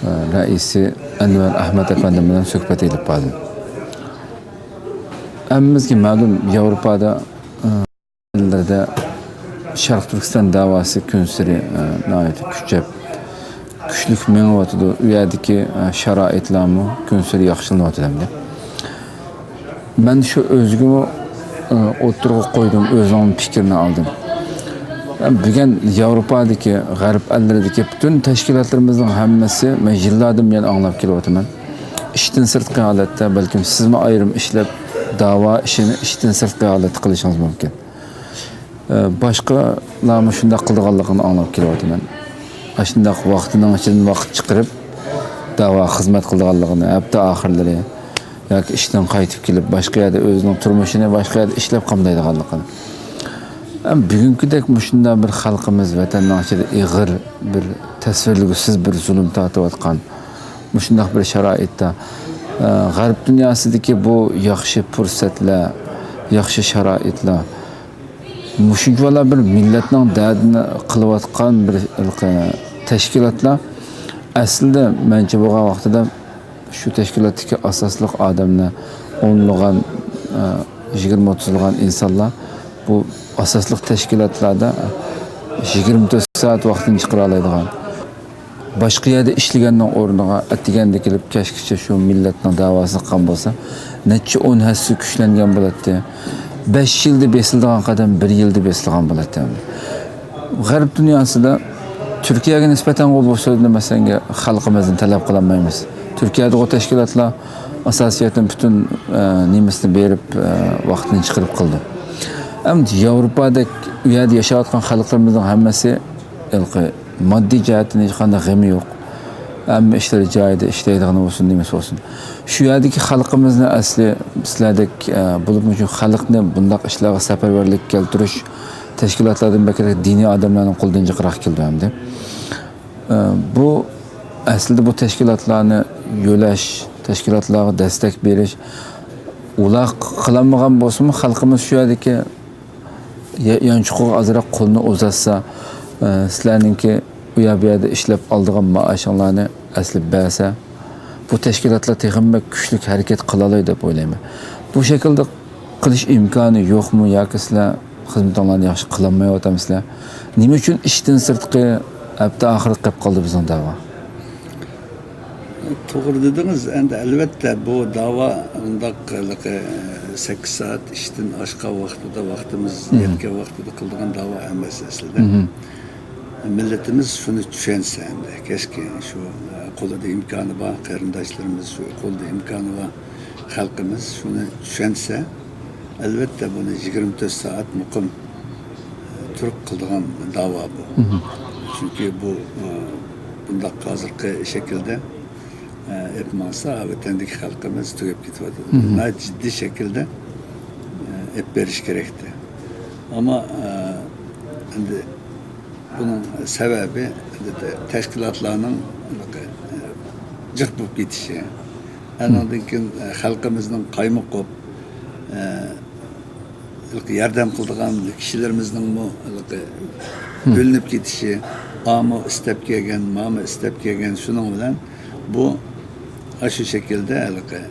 ئە، رەئىسى ئەنۋەر ئەھمەت ئەپەندىم بىلەن سۆھبەت ئېلىپ باردىم. ھەممىمىزگە مەلۇم، ياۋروپادا، ئە، ئەللەردە شەرقىي تۈركىستان داۋاسى كۈنسېرى، ئە، ناھايىتى كۈچەپ، كۈچلۈك مېڭىۋاتىدۇ. ئۇ يەردىكى، ئە، شارائىتلارمۇ كۈنسېرى ياخشىلىنىۋاتىدۇ ئەمدى. مەن شۇ ئۆزىگىمۇ، ئە، ئوتتۇرىغا قويدۇم، ئۆزىنىڭ پىكرىنى ئالدىم. بۈگۈن ياۋروپادىكى، غەرب ئەللىرىدىكى پۈتۈن تەشكىلاتلىرىمىزنىڭ ھەممىسى، مەن يىللاردىن بۇيان ئاڭلاپ كېلىۋاتىمەن، ئىشتىن سىرتقى ھالەتتە، بەلكىم سىزمۇ ئايرىم ئىشلەپ، داۋا ئىشىنى ئىشتىن سىرتقى ھالەتتە قىلىشىڭىز مۇمكىن. ئە، باشقىلارمۇ شۇنداق قىلىدىغانلىقىنى ئاڭلاپ كېلىۋاتىمەن. ئاشۇنداق ۋاقتىنىڭ ئىچىدىن ۋاقىت چىقىرىپ، داۋا خىزمەت قىلىدىغانلىقىنى، ھەپتە ئاخىرلىرى ياكى ئىشتىن قايتىپ كېلىپ، باشقا يەردە ئۆزىنىڭ تۇرمۇشىنى باشقا يەردە ئىشلەپ قامدايدىغانلىقىنى. ئەمما بۈگۈنكىدەك مۇشۇنداق بىر خەلقىمىز ۋەتەننىڭ ئىچىدە ئېغىر بىر تەسۋىرلىگۈسىز بىر زۇلۇم تارتىۋاتقان مۇشۇنداق بىر شارائىتتا، ئە، غەرب دۇنياسىدىكى بۇ ياخشى پۇرسەتلەر، ياخشى شارائىتلار، مۇشۇنچىۋالا بىر مىللەتنىڭ دەردىنى قىلىۋاتقان بىر ھېلىقى تەشكىلاتلار ئەسلىدە مەنچە بولغان ۋاقتىدا شۇ تەشكىلاتتىكى ئاساسلىق ئادەملەر، ئونلىغان، ئە، يىگىرمە ئوتتۇزلىغان ئىنسانلار بۇ ئاساسلىق تەشكىلاتلاردا يىگىرمە تۆت سائەت ۋاقتىنى چىقىرالايدىغان، باشقا يەردە ئىشلىگەننىڭ ئورنىغا ئەتىگەندە كېلىپ كەچكىچە شۇ مىللەتنىڭ داۋاسىنى قىلغان بولسا، نەچچە ئون ھەسسە كۈچلەنگەن بولاتتى. بەش يىلدا بېسىلىدىغان قەدەم بىر يىلدا بېسىلغان بولاتتى. غەرب دۇنياسىدا تۈركىيەگە نىسبەتەنغۇ بۇ سۆزنى، مەسىلەن، خەلقىمىزدىن تەلەپ قىلالمايمىز. تۈركىيەدىغۇ تەشكىلاتلار ئاساسىيەتتىن پۈتۈن، ئە، نېمىسىنى بېرىپ، ئە، ۋاقتىنى چىقىرىپ قىلىدۇ. ئەمدى ياۋروپادەك ئۇ يەردە ياشاۋاتقان خەلقلىرىمىزنىڭ ھەممىسى ھېلىقى ماددىي جەھەتتىن ھېچقانداق غېمى يوق. ھەممە ئىشلىرى جايىدا، ئىشلەيدىغىنى بولسۇن، نېمىسى بولسۇن. شۇ يەردىكى خەلقىمىزنى ئەسلى سىلەردەك، ئە، بولۇپمۇ شۇ خەلقنى بۇنداق ئىشلارغا سەپەرۋەرلىككە كەلتۈرۈش تەشكىلاتلاردىن بەكرەك دىنىي ئادەملەرنىڭ قولىدىن جىقراق كېلىدۇ ئەمدى. ئە، بۇ ئەسلىدە بۇ تەشكىلاتلارنى يۆلەش، تەشكىلاتلارغا دەستەك بېرىش، ئۇلار قىلالمىغان بولسىمۇ، خەلقىمىز شۇ يەردىكى يا-، يانچۇقىغا ئازراق قولنى ئۇزاتسا، ئە، سىلەرنىڭكى ئۇ يەر بۇ يەردە ئىشلەپ ئالىدىغان مائاشىڭلارنى ئەسلى بەرسە، بۇ تەشكىلاتلار تېخىمۇ بەك كۈچلۈك ھەرىكەت قىلالايدۇ دەپ ئويلايمەن. بۇ شەكىلدە قىلىش ئىمكانى يوقمۇ ياكى سىلەر خىزمىتىڭلارنى ياخشى قىلالمايۋاتامسىلەر؟ نېمە ئۈچۈن ئىشتىن سىرتقى ھەپتە ئاخىرى قېلىپ قالدى بىزنىڭ دەۋا؟ توغرا دېدىڭىز. ئەمدى ئەلۋەتتە بۇ داۋا ئۇنداق ھېلىقى سەككىز سائەت ئىشتىن ئاشقان ۋاقتىدا، ۋاقتىمىز يەتكەن ۋاقتىدا قىلىدىغان داۋا ئەمەس ئەسلىدە. مىللىتىمىز شۇنى چۈشەنسە ئەمدى، كەچكى شۇ، ئە، قولىدا ئىمكانى بار قېرىنداشلىرىمىز، شۇ قولىدا ئىمكانى بار خەلقىمىز شۇنى چۈشەنسە، ئەلۋەتتە بۇنى يىگىرمە تۆت سائەت مۇقىم، ئە، تۇرۇپ قىلىدىغان داۋا بۇ. چۈنكى بۇ، ئە، بۇنداق ھازىرقى شەكىلدە، ئە، ئېلىپ ماڭسا، ۋەتەندىكى خەلقىمىز تۈگەپ كېتىۋاتىدۇ. ناھايىتى جىددىي شەكىلدە، ئە، ئېلىپ بېرىش كېرەكتى. ئەمما، ئە، ئەمدى بۇنىڭ سەۋەبى تەشكىلاتلارنىڭ جىق بولۇپ كېتىشى. ئانىڭدىن كېيىن خەلقىمىزنىڭ قايمۇقۇپ، ياردەم قىلىدىغان كىشىلىرىمىزنىڭمۇ بۆلۈنۈپ كېتىشى، ئامۇ ئىستەپ كەلگەن، مامۇ ئىستەپ كەلگەن، شۇنىڭ بىلەن بۇ ئاشۇ شەكىلدە ھېلىقى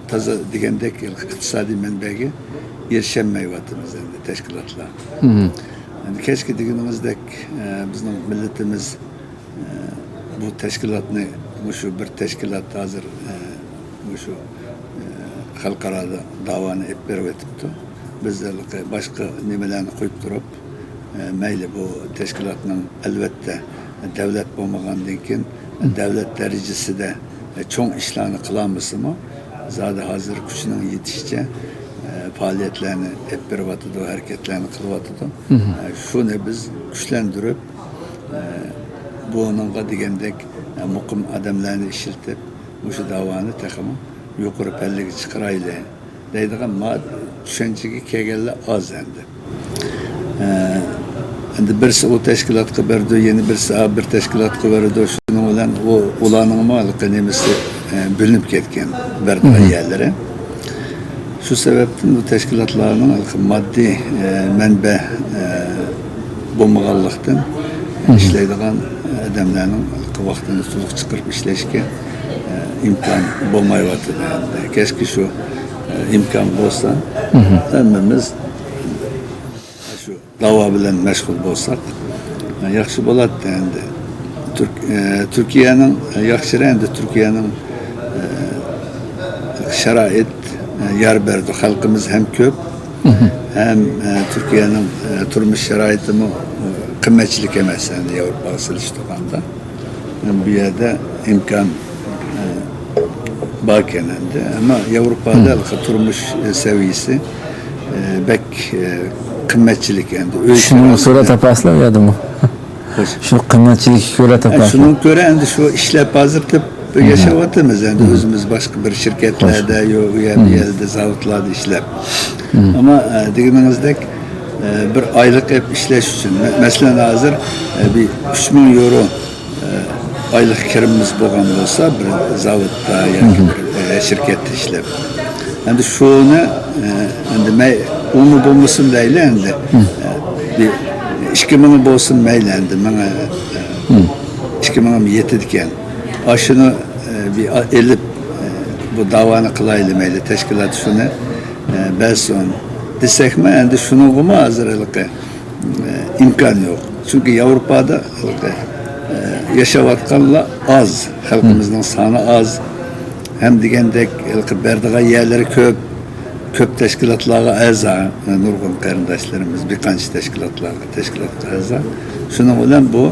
تازا دېگەندەك ئىقتىسادىي مەنبەگە ئېرىشەلمەيۋاتىمىز ئەمدى تەشكىلاتلار. ئەمدى كەچكە دېگىنىڭىزدەك، ئە، بىزنىڭ مىللىتىمىز، ئە، بۇ تەشكىلاتنى، مۇشۇ بىر تەشكىلات ھازىر، ئە، مۇشۇ، ئە، خەلقئارادا داۋانى ئېلىپ بېرىۋېتىپتۇ. بىز ھېلىقى باشقا نېمىلەرنى قويۇپ تۇرۇپ، ئە، مەيلى بۇ تەشكىلاتنىڭ، ئەلۋەتتە، دەۋلەت بولمىغاندىن كېيىن، دەۋلەت دەرىجىسىدە، ئە، چوڭ ئىشلارنى قىلالمىسىمۇ، زادى ھازىر كۈچىنىڭ يېتىشىچە، ئە، پائالىيەتلەرنى ئېلىپ بېرىۋاتىدۇ، ھەرىكەتلەرنى قىلىۋاتىدۇ. ئە، شۇنى بىز كۈچلەندۈرۈپ، ئە، بۇنىڭغا دېگەندەك، ئە، مۇقىم ئادەملەرنى ئىشلىتىپ، مۇشۇ داۋانى تېخىمۇ يۇقىرى پەللىگە چىقىرايلى دەيدىغان ما-، چۈشەنچىگە كەلگەنلەر ئاز ئەمدى. ئە، ئەمدى بىرسى ئۇ تەشكىلاتقا بېرىدۇ، يەنە بىرسى ئا بىر تەشكىلاتقا بېرىدۇ. شۇنىڭ بىلەن ئۇ، ئۇلارنىڭمۇ ھېلىقى نېمىسى، ئە، بۆلۈنۈپ كەتكەن، بېرىدىغان يەرلىرى. شۇ سەۋەبتىن بۇ تەشكىلاتلارنىڭ ھېلىقى ماددىي، ئە، مەنبە، ئە، بولمىغانلىقتىن، ئىشلەيدىغان ئادەملەرنىڭ ھېلىقى ۋاقتىنى تولۇق چىقىرىپ ئىشلەشكە، ئە، ئىمكان بولمايۋاتىدۇ. كەچكە شۇ، ئە، ئىمكان بولسا، ھەممىمىز شۇ داۋا بىلەن مەشغۇل بولساق، ياخشى بولاتتى ئەمدى. تۈرك-، ئە، تۈركىيەنىڭ، ياخشىراق ئەمدى تۈركىيەنىڭ، ئە، شارائىت، ئە، يار بەردى. خەلقىمىز ھەم كۆپ، ھەم، ئە، تۈركىيەنىڭ، ئە، تۇرمۇش شارائىتىمۇ، ئە، قىممەتچىلىك ئەمەس ئەمدى ياۋروپاغا سېلىشتۇرغاندا. بۇ يەردە ئىمكان، ئە، باركەن ئەمدى. ئەمما ياۋروپادا ھېلىقى تۇرمۇش، ئە، سەۋىيەسى، ئە، بەك، ئە، قىممەتچىلىك ئەمدى. ئۆي شۇنىڭغا كىراسى كۆرە بىلەن تاپاسىلەر يادىمۇ؟ خوش. شۇ قىممەتچىلىككە كۆرە ئە، تاپاسىلەر. شۇنىڭغا كۆرە ئەمدى شۇ ئىشلەپ ھازىرتىپ ياشاۋاتىمىز. ئەمدى ئۆزىمىز باشقا بىر شىركەتلەردە، يو-، ئۇ يەر، بۇ يەردە، زاۋۇتلاردا ئىشلەپ. ئەمما، ئە، دېگىنىڭىزدەك، ئە، بىر ئايلىق ئېلىپ ئىشلەش ئۈچۈن، مە-، مەسىلەن، ھازىر، ئە، بىر ئۈچ مىڭ يورو ئايلىق كىرىمىمىز بولغان بولسا، بىر زاۋۇتتا ياكى بىر، ئە، شىركەتتە ئىشلەپ. ئەمدى شۇنى، ئە، ئەمدى مەي-، ئۇمۇ بولمىسۇن دەيلى ئەمدى. ئە، بىر ئىككى مىڭى بولسۇن مەيلى ئەمدى. ماڭا، ئە، ئىككى مىڭىم يېتىدىكەن. ئاشۇنى، ئە، بىر ئا-، ئېلىپ، ئە، بۇ داۋانى قىلايلى مەيلى. تەشكىلات شۇنى، ئە، بەرسۇن دېسەكمۇ، ئەمدى شۇنىڭغىمۇ ھازىر ھېلىقى ئىمكان يوق. چۈنكى ياۋروپادا، ئە، ياشاۋاتقانلار ئاز، خەلقىمىزنىڭ سانى ئاز. ھەم دېگەندەك، ھېلىقى بېرىدىغان يەرلىرى كۆپ، كۆپ تەشكىلاتلارغا ئەزا، ئە، نۇرغۇن قېرىنداشلىرىمىز بىر قانچە تەشكىلاتلارغا، تەشكىلاتقا ئەزا. شۇنىڭ بىلەن بۇ،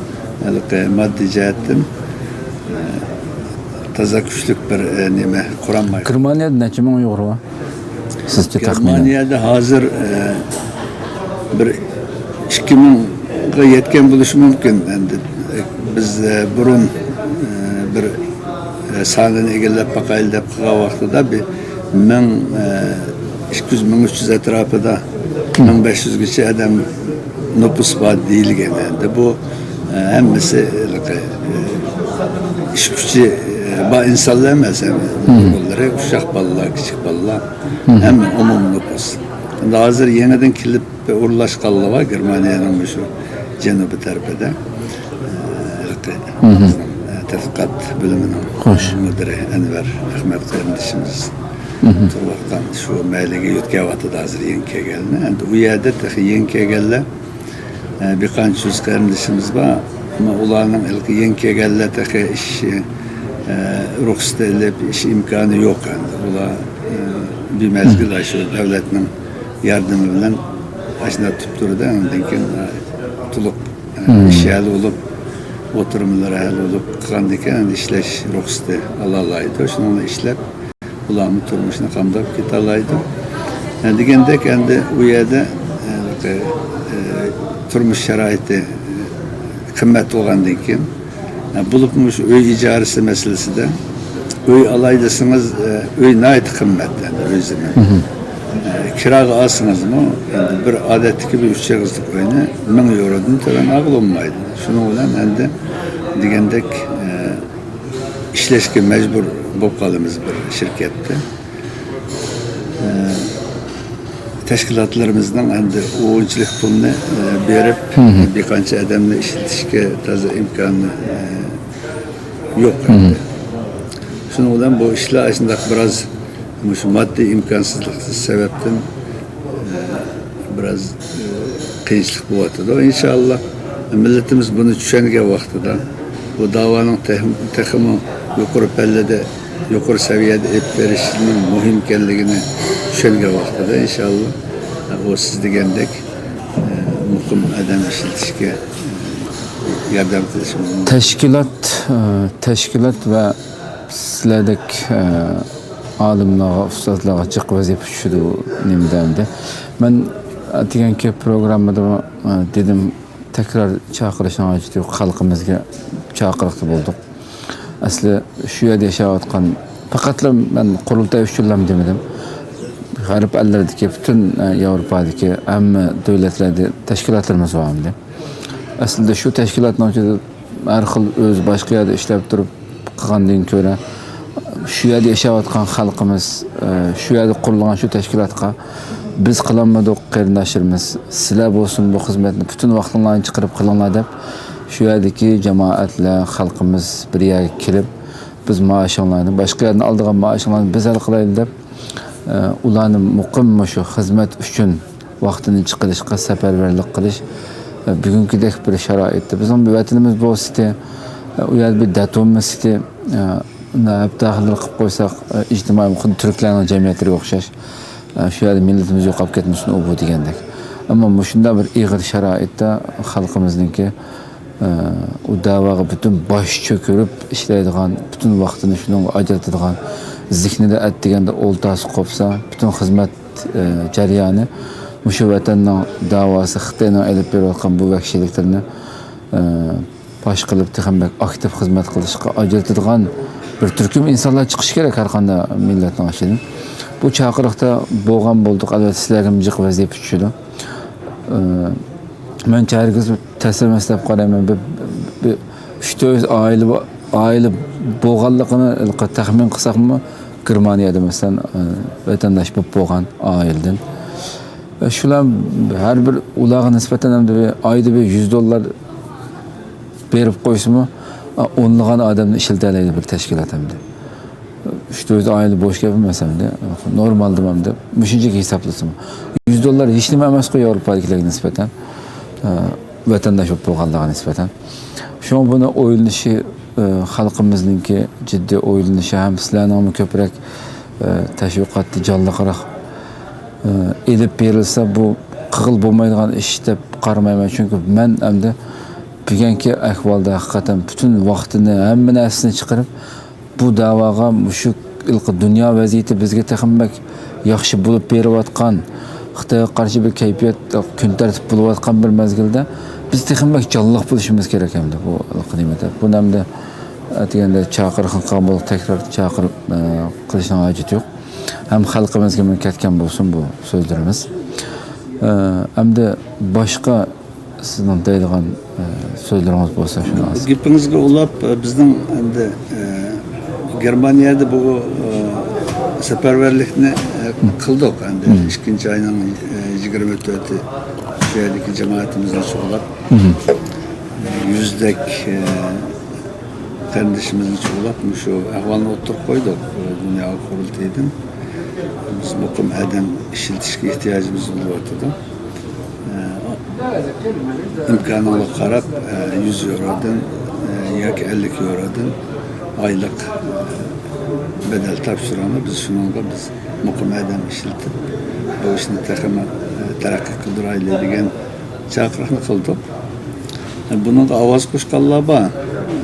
ھېلىقى ماددىي جەھەتتىن، ئە، تازا كۈچلۈك بىر، ئە، نېمە قۇرالماي. گېرمانىيەدە نەچچە مىڭ ئۇيغۇر بار؟ سىزچە تەخمىنەن؟ گېرمانىيەدە ھازىر، ئە، بىر ئىككى مىڭغا يەتكەن بولۇشى مۇمكىن. ئەمدى، ئە، بىز، ئە، بۇرۇن، ئە، بىر، ئە، سانىنى ئىگىلەپ باقايلى دەپ قىلغان ۋاقتىدا بىر مىڭ، ئە، ئىككى يۈز، مىڭ ئۈچ يۈز ئەتراپىدا، مىڭ بەش يۈزگىچە ئادەم نوپۇس بار دېيىلگەن. ئەمدى بۇ، ئە، ھەممىسى ھېلىقى، ئە، ئىش كۈچى، ئە، بار ئىنسانلار ئەمەس، ھەممە ئۇيغۇرلىرى، ئۇششاق بالىلار، كىچىك بالىلار، ھەممە ئومۇمىي نوپۇس. ئەمدى ھازىر يېڭىدىن كېلىپ ئورۇنلاشقانلىرى بار گېرمانىيەنىڭ مۇشۇ جەنۇبىي تەرىپىدە، ئە، ھېلىقى، ئە، تەتقىقات بۆلۈمىنىڭ مۇدىرى ئەنۋەر ئەخمەت قېرىندىشىمىز تۇرۇۋاتقان شۇ مەھەللىگە يۆتكەۋاتىدۇ ھازىر يېڭى كەلگەنلەرنى. ئەمدى ئۇ يەردە تېخى يېڭى كەلگەنلەر، ئە، بىر قانچە يۈز قېرىندىشىمىز بار. ئەمما ئۇلارنىڭ ھېلىقى يېڭى كەلگەنلەر تېخى ئىش، ئە، رۇخسىتى ئېلىپ، ئىش ئىمكانى يوق ئەمدى. ئۇلار، ئە، بىر مەزگىل شۇ دۆلەتنىڭ ياردىمى بىلەن ئاشۇنداق تۇتۇپ تۇردى. ئاندىن كېيىن، ئە، تولۇق، ئە، ئىش ھەل بولۇپ، ئولتۇرمىلىرى ھەل بولۇپ قالغاندىن كېيىن ئىشلەش رۇخسىتى ئالالايدۇ. شۇنىڭ بىلەن ئىشلەپ، ئۇلارمۇ تۇرمۇشىنى قامداپ كېتەلەيدۇ. ئە، دېگەندەك، ئەمدى ئۇ يەردە، ئە، ئە، تۇرمۇش شارائىتى، ئە، قىممەت بولغاندىن كېيىن، ئە، بولۇپمۇ مۇشۇ ئۆي ئىجارىسى مەسىلىسىدە، ئۆي ئالاي دېسىڭىز، ئە، ئۆي ناھايىتى قىممەت، ئەمدى ئۆي زېمىن. ئە، كىراغا ئالسىڭىزمۇ، ئەمدى بىر ئادەتتىكى بىر ئۈچ ئېغىزلىق ئۆينى مىڭ يورودىن تۆۋەن ئالغىلى بولمايدۇ. شۇنىڭ بىلەن ئەمدى دېگەندەك، ئە، ئىشلەشكە مەجبۇر بولۇپ قالىمىز بىر شىركەتتە. ئە، تەشكىلاتلىرىمىزنىڭ ئەمدى ئۇنچىلىك پۇلنى، ئە، بېرىپ، بىر قانچە ئادەمنى ئىشلىتىشكە تازا ئىمكانى، ئە، يوق ئەمدى. شۇنىڭ بىلەن بۇ ئىشلار شۇنداق بىراز مۇشۇ ماددىي ئىمكانسىزلىق سەۋەبتىن، ئە، بىراز، ئە، قىيىنچىلىق بولۇۋاتىدۇ. ئىنشاللا، مىللىتىمىز بۇنى چۈشەنگەن ۋاقتىدا، بۇ داۋانىڭ تېخىمۇ، تېخىمۇ يۇقىرى پەللىدە، يۇقىرى سەۋىيەدە ئېلىپ بېرىشنىڭ مۇھىم ئىكەنلىكىنى چۈشەنگەن ۋاقتىدا، ئىنشاللا، ئۇ سىز دېگەندەك، ئە، مۇقىم ئادەم ئىشلىتىشكە، ئە، ياردەم قىلىشىمىز مۇمكىن. تەشكىلات، ئە، تەشكىلات ۋە سىلەردەك، ئە، ئالىملارغا، ئۇستازلارغا جىق ۋەزىپە چۈشىدۇ نېمىدە ئەمدى. مەن ئەتىگەنكى پروگراممىدا، ئە، دېدىم، تەكرار چاقىرىشنىڭ ھاجىتى يوق، خەلقىمىزگە چاقىرىقتا بولدۇق. ئەسلى شۇ يەردە ياشاۋاتقان، پەقەتلا مەن قۇرۇلتاي ئۈچۈنلام دېمىدىم. غەرب ئەللىرىدىكى پۈتۈن، ئە، ياۋروپادىكى ھەممە دۆلەتلەردە تەشكىلاتلىرىمىز بار ئەمدى. ئەسلىدە شۇ تەشكىلاتنىڭ ئىچىدە ھەر خىل ئۆزى باشقا يەردە ئىشلەپ تۇرۇپ قىلغاندىن كۆرە، شۇ يەردە ياشاۋاتقان خەلقىمىز، ئە، شۇ يەردە قۇرۇلغان شۇ تەشكىلاتقا بىز قىلالمىدۇق، قېرىنداشلىرىمىز، سىلەر بولسۇن بۇ خىزمەتنى پۈتۈن ۋاقتىڭلارنى چىقىرىپ قىلىڭلار دەپ، شۇ يەردىكى جامائەتلەر، خەلقىمىز بىر يەرگە كېلىپ، بىز مائاشىڭلارنى، باشقا يەردىن ئالىدىغان مائاشىڭلارنى بىز ھەل قىلايلى دەپ، ئە، ئۇلارنى مۇقىم مۇشۇ خىزمەت ئۈچۈن ۋاقتىنى چىقىرىشقا سەپەرۋەرلىك قىلىش، ئە، بۈگۈنكىدەك بىر شارائىتتا بىزنىڭ بىر ۋەتىنىمىز بولسىتى، ئە، ئۇ يەردە بىر دەتۇمىز سىتى، ئە، ھەپتە ئاخىرلىرى قىلىپ قويساق، ئە، ئىجتىمائىي خۇددى تۈركلەرنىڭ جەمئىيەتلىرىگە ئوخشاش، ئە، شۇ يەردە مىللىتىمىز يوقاپ كەتمىسۇن ئۇ بۇ دېگەندەك. ئەمما مۇشۇنداق بىر ئېغىر شارائىتتا خەلقىمىزنىڭكى ئۇ دەۋاغا پۈتۈن باش چۆكۈرۈپ ئىشلەيدىغان، پۈتۈن ۋاقتىنى شۇنىڭغا ئاجرىتىدىغان، زېھنىدا ئەتىگەندە ئولتۇرسا قوپسا، پۈتۈن خىزمەت، ئە، جەريانى مۇشۇ ۋەتەننىڭ داۋاسى، خىتاينىڭ ئېلىپ بېرىۋاتقان بۇ ۋەھشىيلىكلىرىنى، ئە، پاش قىلىپ، تېخىمۇ بەك ئاكتىپ خىزمەت قىلىشقا ئاجرىتىدىغان بىر تۈركۈم ئىنسانلار چىقىشى كېرەك ھەر قانداق مىللەتنىڭ ئىچىدىن. بۇ چاقىرىقتا بولغان بولدۇق، ئەلۋەتتە، سىلەرگىمۇ جىق ۋەزىپە چۈشىدۇ. ئە، مەنچە ھەرگىز تەس ئەمەس دەپ قارايمەن. بىر، بىر ئۈچ تۆت يۈز ئائىلە بو-، ئائىلە بولغانلىقىنى تەخمىن قىلساقمۇ، گېرمانىيەدە، مەسىلەن، ئە، ۋەتەنداش بولۇپ بولغان ئائىلىدىن. ئە، شۇلار ھەر بىر ئۇلارغا نىسبەتەن ئەمدى بىر ئايدا بىر يۈز دوللار بېرىپ قويسىمۇ، ئە، ئونلىغان ئادەمنى ئىشلىتەلەيدۇ بىر تەشكىلات ئەمدى. ئۈچ تۆت يۈز ئائىلە بوش گەپ ئەمەس ئەمدى. نورمالدىمۇ ئەمدى مۇشۇنچىلىك ھېسابلىسىمۇ. يۈز دوللار ھېچنېمە ئەمەسقۇ ياۋروپادىكىلەرگە نىسبەتەن، ئە، ۋەتەنداش بولۇپ بولغانلارغا نىسبەتەن. شۇڭا بۇنى ئويلىنىشى، ئە، خەلقىمىزنىڭكى جىددىي ئويلىنىشى ھەم سىلەرنىڭمۇ كۆپرەك، ئە، تەشۋىقاتتا جانلىقراق، ئە، ئېلىپ بېرىلسە، بۇ قىلغىلى بولمايدىغان ئىش دەپ قارىمايمەن. چۈنكى مەن ئەمدى بۈگۈنكى ئەھۋالدا ھەقىقەتەن پۈتۈن ۋاقتىنى، ھەممە نەرسىسىنى چىقىرىپ، بۇ دەۋاغا مۇشۇ ھېلىقى دۇنيا ۋەزىيىتى بىزگە تېخىمۇ بەك ياخشى بولۇپ بېرىۋاتقان، خىتايغا قارشى بىر كەيپىيات كۈن تەرتىپ بولۇۋاتقان بىر مەزگىلدە بىز تېخىمۇ بەك جانلىق بولۇشىمىز كېرەك ئەمدى بۇ ھېلىقى نېمىدە. بۇنى ئەمدى ئەتىگەندە چاقىرىقنى قىلغان بولدۇق، تەكرار چاقىرىپ، ئە، قىلىشنىڭ ھاجىتى يوق. ھەم خەلقىمىزگە مۇنى كەتكەن بولسۇن بۇ سۆزلىرىمىز. ئە، ئەمدى باشقا سىزنىڭ دەيدىغان، ئە، سۆزلىرىڭىز بولسا شۇنى ئاز. گېپىڭىزگە ئۇلاپ، ئە، بىزنىڭ ئەمدى، ئە، گېرمانىيەدە بۇ، ئە، سەپەرۋەرلىكنى، ئە، قىلدۇق. ئەمدى ئىككىنچى ئاينىڭ، ئە، يىگىرمە تۆتى شۇ يەردىكى جامائىتىمىزنى چۇغلاپ، ئە، يۈزدەك، ئە، قېرىندىشىمىزنى چۇغلاپ مۇشۇ ئەھۋالنى ئوتتۇرىغا قويدۇق، ئە، دۇنيا قۇرۇلتىيىدىن. بىز مۇقىم ئادەم ئىشلىتىشكە ئېھتىياجىمىز بولۇۋاتىدۇ. ئىمكانىڭلارغا قاراپ، يۈز يورودىن ياكى ئەللىك يورودىن ئايلىق بەدەل تاپشۇرۇڭلار. بىز شۇنىڭغا بىز مۇقىم ئادەم ئىشلىتىپ، بۇ ئىشنى تېخىمۇ تەرەققىي قىلدۇرايلى دېگەن چاقىرىقنى قىلدۇق. بۇنىڭغا ئاۋاز قوشقانلار بار.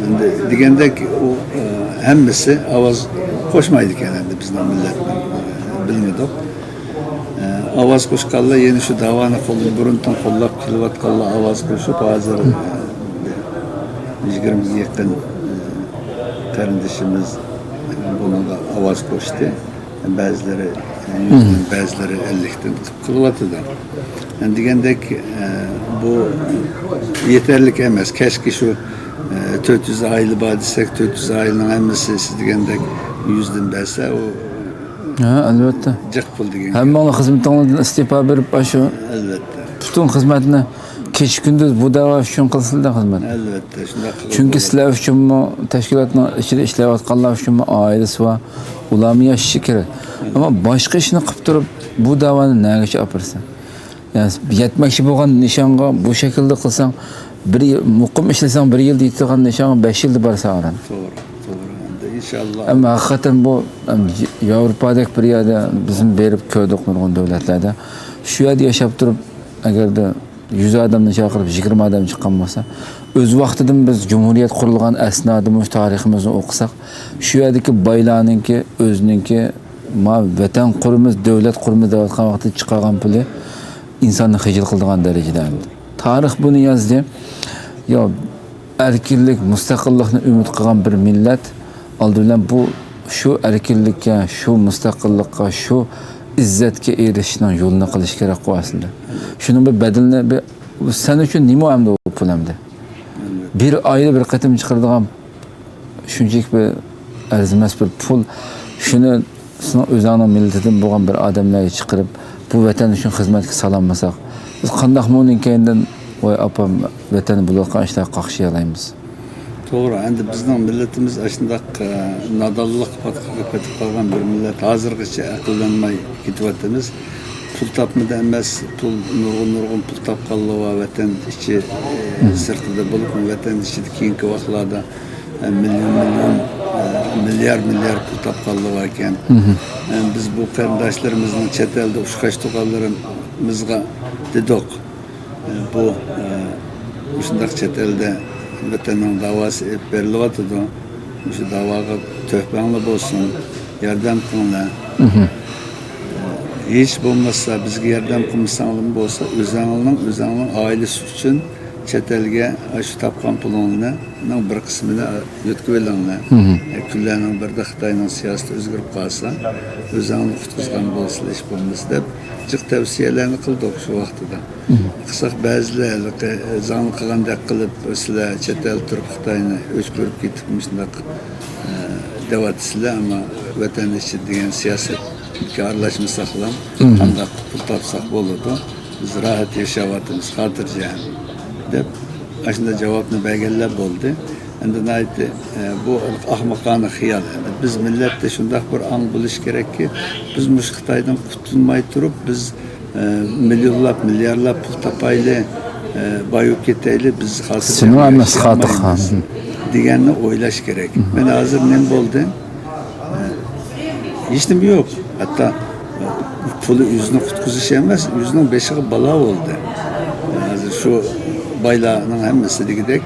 ئەمدى دېگەندەك، ئۇ، ھەممىسى ئاۋاز قوشمايدىكەن ئەمدى بىزنىڭ مىللەتنىڭ بىلمىدۇق. ئاۋاز قوشقانلار يەنە شۇ داۋانى قول-، بۇرۇندىن قوللاپ كېلىۋاتقانلار ئاۋاز قوشۇپ، ھازىر، يىگىرمىگە يېقىن قېرىندىشىمىز بۇنىڭغا ئاۋاز قوشتى. بەزىلىرى يۈزدىن، بەزىلىرى ئەللىكتىن قىلىۋاتىدۇ. دېگەندەك، بۇ يېتەرلىك ئەمەس. كەچكە شۇ، تۆت يۈز ئائىلە بار دېسەك، تۆت يۈز ئائىلىنىڭ ھەممىسى سىز دېگەندەك يۈزدىن بەرسە، ئۇ ھە، ئەلۋەتتە. جىق پۇل دېگەن گەپ. ھەممىڭلار خىزمىتىڭلاردىن ئىستېپا بېرىپ، ئاشۇ ئەلۋەتتە. پۈتۈن خىزمەتنى كېچە-كۈندۈز بۇ دەۋا ئۈچۈن قىلسىلەر خىزمەتنى. ئەلۋەتتە، شۇنداق قىلىپ چۈنكى بولىدۇ. سىلەر ئۈچۈنمۇ، تەشكىلاتنىڭ ئىچىدە ئىشلەۋاتقانلار ئۈچۈنمۇ ئائىلىسى بار، ئۇلارمۇ ياشىشى كېرەك. ئەمما باشقا ئىشنى قىلىپ تۇرۇپ، بۇ دەۋانى نەگىچە ئاپىرىسەن؟ يەتمەكچى بولغان نىشانغا بۇ شەكىلدە قىلساڭ، بىر يىل، مۇقىم ئىشلىسەڭ، بىر يىلدا يېتىدىغان نىشانغا بەش يىلدا بارساڭ ئاران. توغرا، توغرا. ئەمدى ئىنشاللا. ئەمما ھەقىقەتەن بۇ، ئەم، ياۋروپادەك بىر يەردە بىزمۇ بېرىپ كۆردۇق نۇرغۇن دۆلەتلەردە. شۇ يەردە ياشاپ تۇرۇپ، ئەگەردە يۈز ئادەمنى چاقىرىپ، يىگىرمە ئادەم چىققان بولسا، ئۆز ۋاقتىدىمۇ بىز جۇمھۇرىيەت قۇرۇلغان ئەسنادىمۇ تارىخىمىزنى ئوقۇساق، شۇ يەردىكى بايلارنىڭكى، ئۆزىنىڭكى، ما ۋەتەن قۇرىمىز، دۆلەت قۇرىمىز دەۋاتقان ۋاقتىدا چىقارغان پۇلى ئىنساننى خىجىل قىلىدىغان دەرىجىدە ئەمدى. تارىخ بۇنى يازدى. يا، ئەركىنلىك، مۇستەقىللىقنى ئۈمىد قىلغان بىر مىللەت ئالدى بىلەن بۇ، شۇ ئەركىنلىككە، شۇ مۇستەقىللىققا، شۇ ئىززەتكە ئېرىشىشنىڭ يولىنى قىلىش كېرەكقۇ ئەسلىدە. شۇنىڭ بىر بەدىلىنى بىر، سەن ئۈچۈن نېمە ئەمدى ئۇ پۇل ئەمدى؟ بىر ئايدا بىر قېتىم چىقىرىدىغان شۇنچىلىك بىر ئەرزىمەس بىر پۇل، شۇنى سېنىڭ ئۆزۈڭنىڭ مىللىتىدىن بولغان بىر ئادەملەرگە چىقىرىپ، بۇ ۋەتەن ئۈچۈن خىزمەتكە سالالمىساق، بىز قانداقمۇ ئۇنىڭ كەينىدىن، ۋاي ئاپام، ۋەتەندە بولۇۋاتقان ئىشلارغا قاقشىيالايمىز؟ توغرا، ئەمدى بىزنىڭ مىللىتىمىز ئاشۇنداق، ئە، نادانلىق پاتقىقىغا پېتىپ قالغان بىر مىللەت، ھازىرغىچە ئەقىللەنمەي كېتىۋاتىمىز. پۇل تاپمىدى ئەمەس، پۇل، نۇرغۇن، نۇرغۇن پۇل تاپقانلار بار، ۋەتەن ئىچى، ئە، سىرتىدا بولۇپمۇ، ۋەتەن ئىچىدە كېيىنكى ۋاقىتلاردا، ئە، مىليون، مىليون، ئە، مىليار، مىليار پۇل تاپقانلار باركەن. ئە، بىز بۇ قېرىنداشلىرىمىزنىڭ چەت ئەلدە ئۇچراشتۇرغانلىرى بىزغا دېدۇق. بۇ، ئە، مۇشۇنداق چەت ئەلدە ۋەتەننىڭ داۋاسى ئېلىپ بېرىلىۋاتىدۇ. مۇشۇ داۋاغا تۆھپەڭلار بولسۇن، ياردەم قىلىڭلار. ھېچ بولمىسا بىزگە ياردەم قىلمىساڭلارمۇ بولسا، ئۆزەڭلارنىڭ، ئۆزەڭلارنىڭ ئائىلىسى ئۈچۈن چەت ئەلگە ئاشۇ تاپقان پۇلۇڭلارنىڭ بىر قىسمىنى يۆتكىۋېلىڭلار. ئە، كۈنلەرنىڭ بىرىدە خىتاينىڭ سىياسىتى ئۆزگىرىپ قالسا، ئۆزەڭلارنى قۇتقۇزغان بولسىلا ھېچ بولمىسا دەپ جىق تەۋسىيەلەرنى قىلدۇق شۇ ۋاقتىدا. قىلساق بەزىلەر ھېلىقى زاڭلىق قىلغاندەك قىلىپ، سىلەر چەت ئەلدە تۇرۇپ خىتاينى ئۆچ كۆرۈپ كېتىپ مۇشۇنداق، ئە، دەۋاتىسىلەر، ئەمما ۋەتەن ئىچىدە دېگەن سىياسەتكە ئارىلاشمىساقلا قانداق پۇل تاپساق بولىدۇ؟ بىز راھەت ياشاۋاتىمىز، خاتىرجەم، دەپ ئاشۇنداق جاۋابنى بەرگەنلەر بولدى. ئەمدى ناھايىتى، ئە، بۇ ئاخمىقانە خىيال. ئەمدى بىز مىللەتتە شۇنداق بىر ئاڭ بولۇشى كېرەككى، بىز مۇشۇ خىتايدىن قۇتۇلماي تۇرۇپ، بىز، ئە، مىليونلاپ، مىليارلاپ پۇل تاپايلى، ئە، باي بولۇپ كېتەيلى، بىز خاتىرجەم سېنىڭ ئەمەس ياشىيالمايمىز خاتىرخان. دېگەننى ئويلاش كېرەك. مەن ھازىر نېمە بولدى؟ ھېچنېمە يوق. ھەتتا پۇلى ئۆزىنى قۇتقۇزۇش ئەمەس، ئۆزىنىڭ بېشىغا بالا بولدى. ھازىر شۇ بايلارنىڭ ھەممىسى دېگۈدەك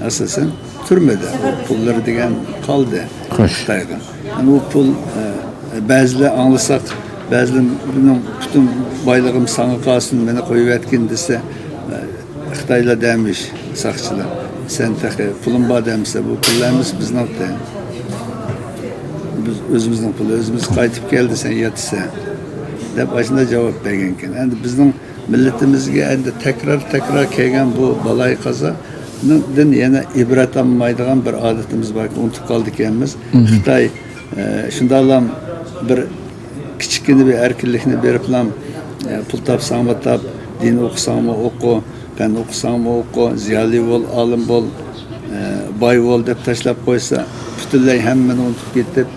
ئاساسەن تۈرمىدە. پۇللىرى دېگەن قالدى خىتايغا. يەنى ئۇ پۇل، ئە، بەزىلەر ئاڭلىساق، بەزىلەر بۇنىڭ پۈتۈن بايلىقىم ساڭا قالسۇن، مېنى قويۇۋەتكىن دېسە، ئە، خىتايلار دەمىش ساقچىلار، سەن تېخى پۇلۇم بار دەمسە، بۇ پۇللار ھەممىسى بىزنىڭتى. بىز ئۆزىمىزنىڭ پۇلى، ئۆزىمىز قايتىپ كەلدى، سەن ياتىسەن، دەپ ئاشۇنداق جاۋاب بەرگەنكەن. ئەمدى بىزنىڭ مىللىتىمىزگە ئەمدى تەكرار، تەكرار كەلگەن بۇ بالايىقازادىن يەنە ئىبرەت ئالمايدىغان بىر ئادىتىمىز باركەن، ئۇنتۇپ قالىدىكەنمىز. خىتاي، ئە، شۇنداقلا بىر كىچىككىنە بىر ئەركىنلىكنى بېرىپلا، ئە، پۇل تاپساڭمۇ تاپ، دىن ئوقۇساڭمۇ ئوقۇ، پەن ئوقۇساڭمۇ ئوقۇ، زىيالىي بول، ئالىم بول، ئە، باي بول دەپ تاشلاپ قويسا، پۈتۈنلەي ھەممىنى ئۇنتۇپ كېتىپ،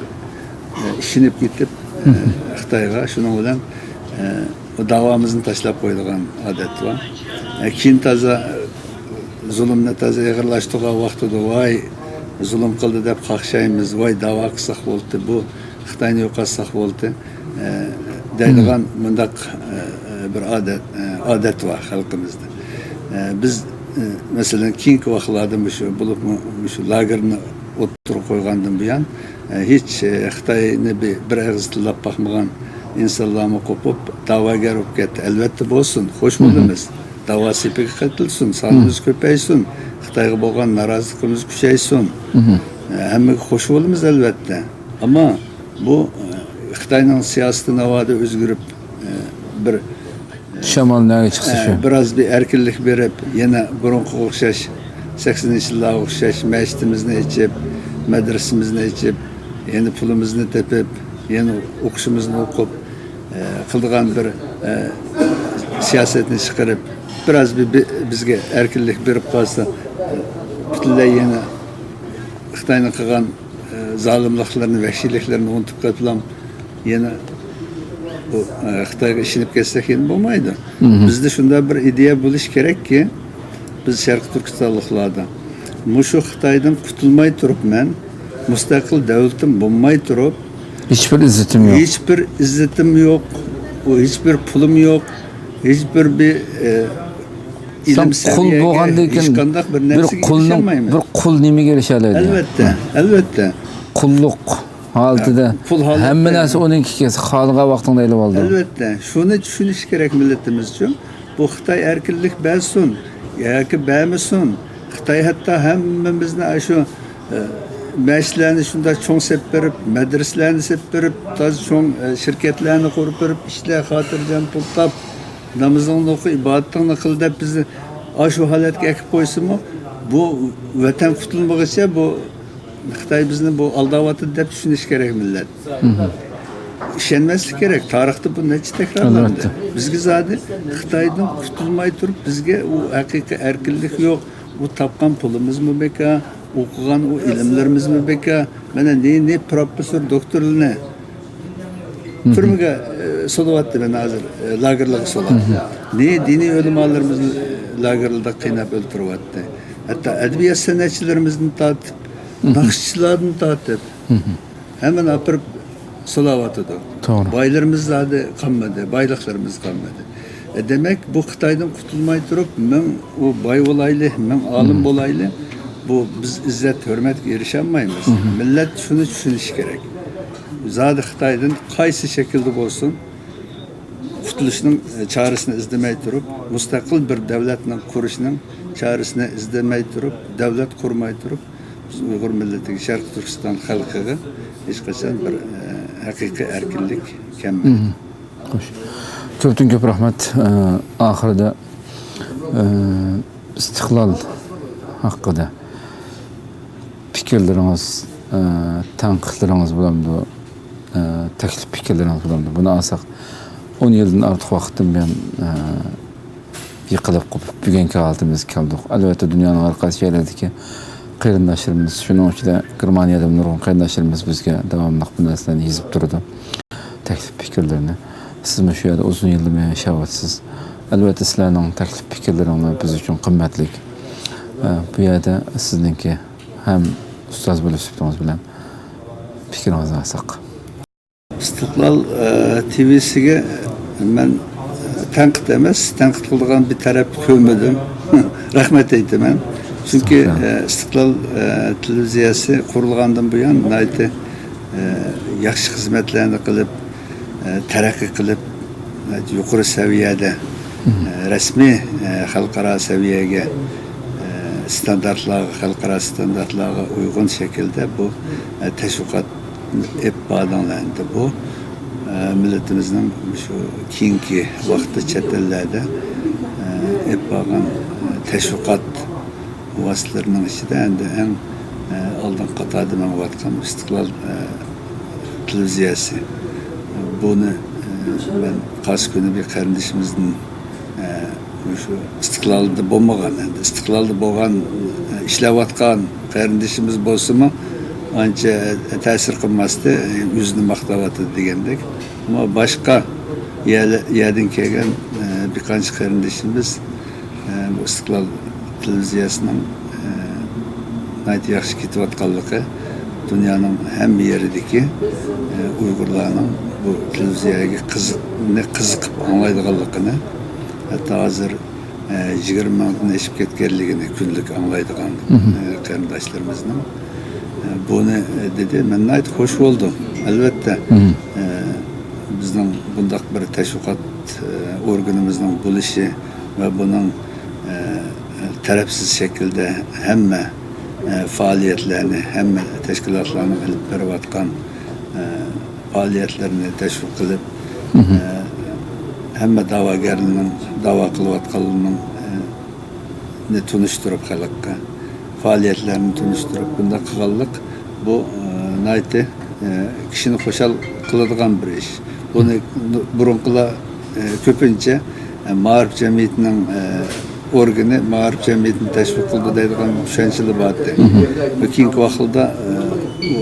ئە، ئىشىنىپ كېتىپ، ئە، خىتايغا، شۇنىڭ بىلەن، ئە، داۋامىزنى تاشلاپ قويىدىغان ئادەت بار. ئە، كېيىن تازا، ئە، زۇلۇمنى تازا ئېغىرلاشتۇرغان ۋاقتىدا، ۋاي، زۇلۇم قىلدى دەپ قاقشايمىز، ۋاي، داۋا قىلساق بولدى، بۇ خىتاينى يوقاتساق بولدى، ئە، دەيدىغان مۇنداق، ئە، بىر ئادەت، ئە، ئادەت بار خەلقىمىزدە. ئە، بىز، ئە، مەسىلەن، كېيىنكى ۋاقىتلاردا مۇشۇ، بولۇپمۇ مۇشۇ لاگېرنى ئوتتۇرىغا قويغاندىن بۇيان، ئە، ھېچ، ئە، خىتاينى بىر، بىر ئېغىز تىللاپ باقمىغان ئىنسانلارمۇ قوپۇپ، داۋاگەر بولۇپ كەتتى. ئەلۋەتتە بولسۇن، خوش بولىمىز. داۋا سېپىگە قېتىلسۇن، سانىمىز كۆپەيسۇن، خىتايغا بولغان نارازىلىقىمىز كۈچەيسۇن. ئە، ھەممىگە خوش بولىمىز، ئەلۋەتتە. ئەمما بۇ، ئە، خىتاينىڭ سىياسىتى ناۋادا ئۆزگىرىپ، ئە، بىر، شامال نەگە چىقسا ئە، شۇ. بىراز بىر ئەركىنلىك بېرىپ، يەنە بۇرۇنقىغا ئوخشاش، سەكسىنىنچى يىللارغا ئوخشاش مەسچىتىمىزنى ئېچىپ، مەدرىسىمىزنى ئېچىپ، يەنە پۇلىمىزنى تېپىپ، يەنە ئوقۇشىمىزنى ئوقۇپ، ئە، قىلىدىغان بىر، ئە، سىياسەتنى چىقىرىپ، بىراز بىر، بىر بىزگە ئەركىنلىك بېرىپ قالسا، ئە، پۈتۈنلەي يەنە خىتاينىڭ قىلغان، ئە، زالىملىقلىرىنى، ۋەھشىيلىكلىرىنى ئۇنتۇپ قېلىپلا، يەنە ئە، خىتايغا ئىشىنىپ كەتسەك يەنە بولمايدۇ. مھم. بىزدە شۇنداق بىر ئىدىيە بولۇشى كېرەككى، بىز شەرقىي تۈركىستانلىقلاردا مۇشۇ خىتايدىن قۇتۇلماي تۇرۇپ مەن مۇستەقىل دۆلىتىم بولماي تۇرۇپ، ھېچبىر ئىززىتىم يوق. ھېچبىر ئىززىتىم يوق، ھېچبىر پۇلۇم يوق، ھېچبىر بىر، ئە، سەن ئىلىم قۇل سەۋىيەگە، بولغاندىن كېيىن ھېچقانداق بىر بىر نەرسىگە قۇلنىڭ، ئېرىشەلمەيمەن. بىر قۇل نېمىگە ئېرىشەلەيدۇ؟ ئەلۋەتتە، ھە. ئەلۋەتتە. قۇللۇق ھالىتىدە قۇل ھالەتتە. ھەممە نەرسە ئۇنىڭكى، خالىغان ۋاقتىڭدا ئېلىۋالىدۇ. ئەلۋەتتە، شۇنى چۈشىنىش كېرەك مىللىتىمىزچۇ. بۇ خىتاي ئەركىنلىك بەرسۇن ياكى بەرمىسۇن، خىتاي ھەتتا ھەممىمىزنى ئاشۇ، ئە، مەسچىتلەرنى شۇنداق چوڭ سېلىپ بېرىپ، مەدرىسىلەرنى سېلىپ بېرىپ، تازا چوڭ، ئە، شىركەتلەرنى قۇرۇپ بېرىپ، ئىشلە، خاتىرجەم پۇل تاپ، نامىزىڭنى ئوقۇ، ئىبادىتىڭنى قىل دەپ بىزنى ئاشۇ ھالەتكە ئەكىپ قويسىمۇ، بۇ ۋەتەن قۇتۇلمىغۇچە بۇ خىتاي بىزنى بۇ ئالداۋاتىدۇ دەپ چۈشىنىش كېرەك مىللەت. مھم. ئىشەنمەسلىك كېرەك. تارىختا بۇ نەچچە تەكرارلاندى. ئەلۋەتتە. بىزگە زادى خىتايدىن قۇتۇلماي تۇرۇپ، بىزگە ئۇ ھەقىقىي ئەركىنلىك يوق. ئۇ تاپقان پۇلىمىزمۇ بىكار، ئوقۇغان ئۇ ئىلىملىرىمىزمۇ بىكار. مانا نى، نى پروفېسسور، دوكتورلىرىنى مھم. تۈرمىگە، ئە، سولىۋەتتى مەن ھازىر، ئە، لاگېرلارغا سولاپ. مھم. نى دىنىي ئۆلىمالىرىمىزنى لاگېرلاردا قىيناپ ئۆلتۈرۈۋەتتى. ھەتتا ئەدەبىيات سەنئەتچىلىرىمىزنى تارتىپ، مھم. ناخشىچىلاردىن تارتىپ، مھم. ھەممىنى ئاپىرىپ سولاۋاتىدۇ. توغرا. بايلىرىمىز زادى قالمىدى، بايلىقلىرىمىز قالمىدى. ئە، دېمەك، بۇ خىتايدىن قۇتۇلماي تۇرۇپ، مىڭ ئۇ باي بولايلى، مىڭ ئالىم مھم. بولايلى، بۇ بىز ئىززەت، ھۆرمەتكە ئېرىشەلمەيمىز. مھم. مىللەت شۇنى چۈشىنىشى كېرەك. زادى خىتايدىن قايسى شەكىلدە بولسۇن، قۇتۇلۇشنىڭ، ئە، چارىسىنى ئىزدىمەي تۇرۇپ، مۇستەقىل بىر دۆلەتنىڭ قۇرۇشنىڭ چارىسىنى ئىزدىمەي تۇرۇپ، دۆلەت قۇرماي تۇرۇپ، بىز ئۇيغۇر مىللىتىگە، شەرقىي تۈركىستان خەلقىگە ھېچقاچان بىر، ئە، ھەقىقىي ئەركىنلىك كەلمەيدۇ. مھم. خوش. كۆپتىن كۆپ رەھمەت. ئە، ئاخىرىدا، ئە، ئىستىقلال ھەققىدە پىكىرلىرىڭىز، ئە، تەنقىدلىرىڭىز بولامدۇ؟ ئە، تەكلىپ پىكىرلىرىڭىز بولامدۇ؟ بۇنى ئالساق، ئون يىلدىن ئارتۇق ۋاقىتتىن بۇيان، ئە، يىقىلىپ قوپۇپ، بۈگۈنكى ھالىتىمىزگە كەلدۇق. ئەلۋەتتە، دۇنيانىڭ ھەر قايسى يەرلىرىدىكى قېرىنداشلىرىمىز، شۇنىڭ ئىچىدە گېرمانىيەدىمۇ نۇرغۇن قېرىنداشلىرىمىز بىزگە داۋاملىق بۇ نەرسىلەرنى يېزىپ تۇرىدۇ. تەكلىپ پىكىرلىرىنى. سىزمۇ شۇ يەردە ئۇزۇن يىللىرى ياشاۋاتىسىز. ئەلۋەتتە، سىلەرنىڭ تەكلىپ پىكىرلىرىڭلار بىز ئۈچۈن قىممەتلىك. ئە، بۇ يەردە سىزنىڭكى ھەم ئۇستاز بولۇش سۈپىتىڭىز بىلەن پىكرىڭىزنى ئالساق. ئىستىقلال، ئە، تىۋىسىگە مەن، ئە، تەنقىد ئەمەس، تەنقىد قىلىدىغان بىر تەرەپ كۆرمىدىم. رەھمەت ئېيتىمەن. چۈنكى، ئە، ئىستىقلال، ئە، تېلېۋىزىيەسى قۇرۇلغاندىن بۇيان ناھايىتى، ئە، ياخشى خىزمەتلەرنى قىلىپ، ئە، تەرەققىي قىلىپ، ناھايىتى يۇقىرى سەۋىيەدە، ئە، رەسمىي، ئە، خەلقئارا سەۋىيەگە، ئە، ئىستاندارتلارغا، خەلقئارا ئىستاندارتلارغا ئۇيغۇن شەكىلدە بۇ، ئە، تەشۋىقات ئېلىپ باردىڭلار. ئەمدى بۇ، ئە، مىللىتىمىزنىڭ شۇ كېيىنكى ۋاقىتتا چەت ئەللەردە، ئە، ئېلىپ بارغان، ئە، تەشۋىقات ۋاسىتىلىرىنىڭ ئىچىدە ئەمدى ئەڭ، ئە، ئالدىنقى قاتاردا مېڭىۋاتقان ئىستىقلال، ئە، تېلېۋىزىيەسى. بۇنى، ئە، مەن قارسا كۈنى بىر قېرىندىشىمىزدىن، ئە، مۇشۇ ئىستىقلالدا بولمىغان، ئەمدى ئىستىقلالدا بولغان، ئە، ئىشلەۋاتقان قېرىندىشىمىز بولسىمۇ، ئانچە تەسىر قىلماستى، يۈزىنى ماختاۋاتىدۇ دېگەندەك. ئەمما باشقا يەر-، يەردىن كەلگەن، ئە، بىر قانچە قېرىندىشىمىز، ئە، بۇ ئىستىقلال تېلېۋىزىيەسىنىڭ، ئە، ناھايىتى ياخشى كېتىۋاتقانلىقى، دۇنيانىڭ ھەممە يېرىدىكى، ئە، ئۇيغۇرلارنىڭ بۇ تېلېۋىزىيەگە قىزىق-، قىزىقىپ ئاڭلايدىغانلىقىنى، ھەتتا ھازىر ئە، يىگىرمە مىڭدىن ئېشىپ كەتكەنلىكىنى كۈنلۈك ئاڭلايدىغان، ئە، قېرىنداشلىرىمىزنىڭ، ئە، بۇنى، ئە، دېدى. مەن ناھايىتى خوش بولدۇم. ئەلۋەتتە، ئە، بىزنىڭ بۇنداق بىر تەشۋىقات، ئە، ئورگىنىمىزنىڭ بولۇشى ۋە بۇنىڭ، ئە، تەرەپسىز شەكىلدە ھەممە، ئە، پائالىيەتلەرنى، ھەممە تەشكىلاتلارنىڭ ئېلىپ بېرىۋاتقان، ئە، پائالىيەتلىرىنى تەشۋىق قىلىپ، ئە، ھەممە دەۋاگەرلىرىنىڭ دەۋا قىلىۋاتقانلىرىنىڭ، ئە، نى تونۇشتۇرۇپ خەلققە، پائالىيەتلەرنى تونۇشتۇرۇپ، بۇنداق قىلغانلىق بۇ، ئە، ناھايىتى، ئە، كىشىنى خۇشال قىلىدىغان بىر ئىش. بۇنى بۇرۇنقىلار، ئە، كۆپىنچە، ئە، مائارىپ جەمئىيىتىنىڭ، ئە، ئورگىنى مائارىپ جەمئىيىتىنى تەشۋىق قىلىدۇ دەيدىغان چۈشەنچىلەر بار ئىدى. بۇ كېيىنكى ۋاقىتلاردا، ئە،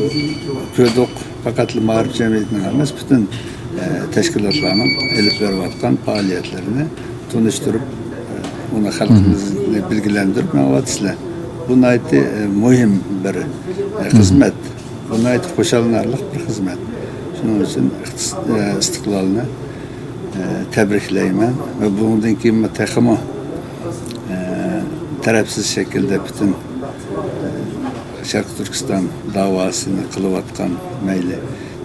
كۆردۇق، پەقەتلا مائارىپ جەمئىيىتىنىڭ ئەمەس، پۈتۈن، تەشكىلاتلارنىڭ ئېلىپ بېرىۋاتقان پائالىيەتلىرىنى تونۇشتۇرۇپ، ئۇنى خەلقىمىزنى بىلگىلەندۈرۈپ مېڭىۋاتىسىلەر. بۇ ناھايىتى مۇھىم بىر خىزمەت. بۇ ناھايىتى خۇشاللىنارلىق بىر خىزمەت. شۇنىڭ ئۈچۈن ئىقتىس-، ئىستىقلالنى تەبرىكلەيمەن ۋە بۇنىڭدىن كېيىن تېخىمۇ تەرەپسىز شەكىلدە پۈتۈن شەرقىي تۈركىستان داۋاسىنى قىلىۋاتقان مەيلى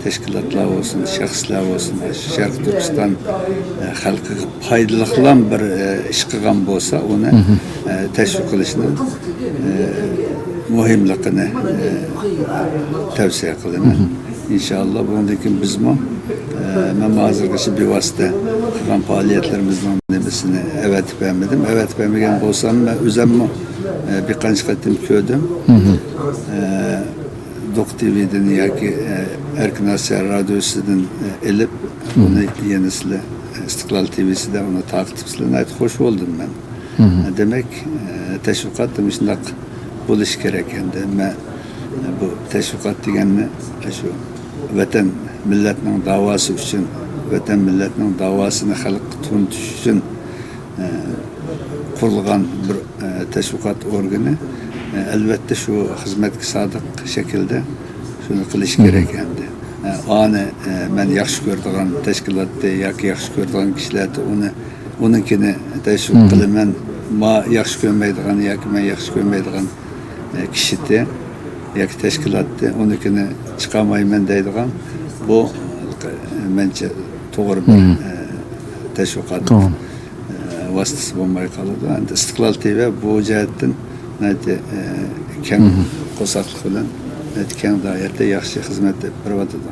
تەشكىلاتلار بولسۇن، شەخسلەر بولسۇن، شەرقىي تۈركىستان، ئە، خەلقىگە پايدىلىقلام بىر، ئە، ئىش قىلغان بولسا، ئۇنى، ئە، تەشۋىق قىلىشنىڭ، ئە، مۇھىملىقىنى، ئە، تەۋسىيە قىلىمەن. ئىنشاللا بۇنىڭدىن كېيىن بىزمۇ، ئە، مەن ھازىرغىچە بىۋاسىتە قىلغان پائالىيەتلىرىمىزنىڭ نېمىسىنى ئەۋەتىپ بەرمىدىم. ئەۋەتىپ بەرمىگەن بولسام، مەن ئۆزەممۇ، ئە، بىر قانچە قېتىم كۆردۈم. ئە، دوق تىۋىدىن ياكى، ئە، ئەركىن ئاسىيا رادىيوسىدىن، ئە، ئېلىپ، ئۇنى يەنە سىلەر، ئە، ئىستىقلال تىۋىسىدە ئۇنى تارقىتىپسىلەر. ناھايىتى خوش بولدۇم مەن. ئە، دېمەك، ئە، تەشۋىقات مۇشۇنداق بولۇشى كېرەك. ئەمدى مەن، ئە، بۇ تەشۋىقات دېگەننى، ئە، شۇ ۋەتەن مىللەتنىڭ داۋاسى ئۈچۈن، ۋەتەن مىللەتنىڭ داۋاسىنى خەلققە تونۇتۇش ئۈچۈن، ئە، قۇرۇلغان بىر، ئە، تەشۋىقات ئورگىنى، ئە، ئەلۋەتتە شۇ خىزمەتكە سادىق شەكىلدە شۇنى قىلىش كېرەك ئەمدى. ئە، ئانى، ئە، مەن ياخشى كۆرىدىغان تەشكىلاتتى ياكى ياخشى كۆرىدىغان كىشىلەردە ئۇنى، ئۇنىڭكىنى تەشۋىق قىلىمەن. ما ياخشى كۆرمەيدىغان ياكى مەن ياخشى كۆرمەيدىغان، ئە، كىشىدە ياكى تەشكىلاتتە ئۇنىڭكىنى چىقارمايمەن دەيدىغان بۇ، ئە، مەنچە توغرا بىر، ئە، تەشۋىقات. ئە، ۋاسىتىسى بولماي قالىدۇ. ئەمدى ئىستىقلال تىۋى بۇ جەھەتتىن ناھايىتى، ئە، كەڭ قورساقلىق بىلەن ناھايىتى كەڭ دائىرىدە ياخشى خىزمەت ئېلىپ بېرىۋاتىدۇ.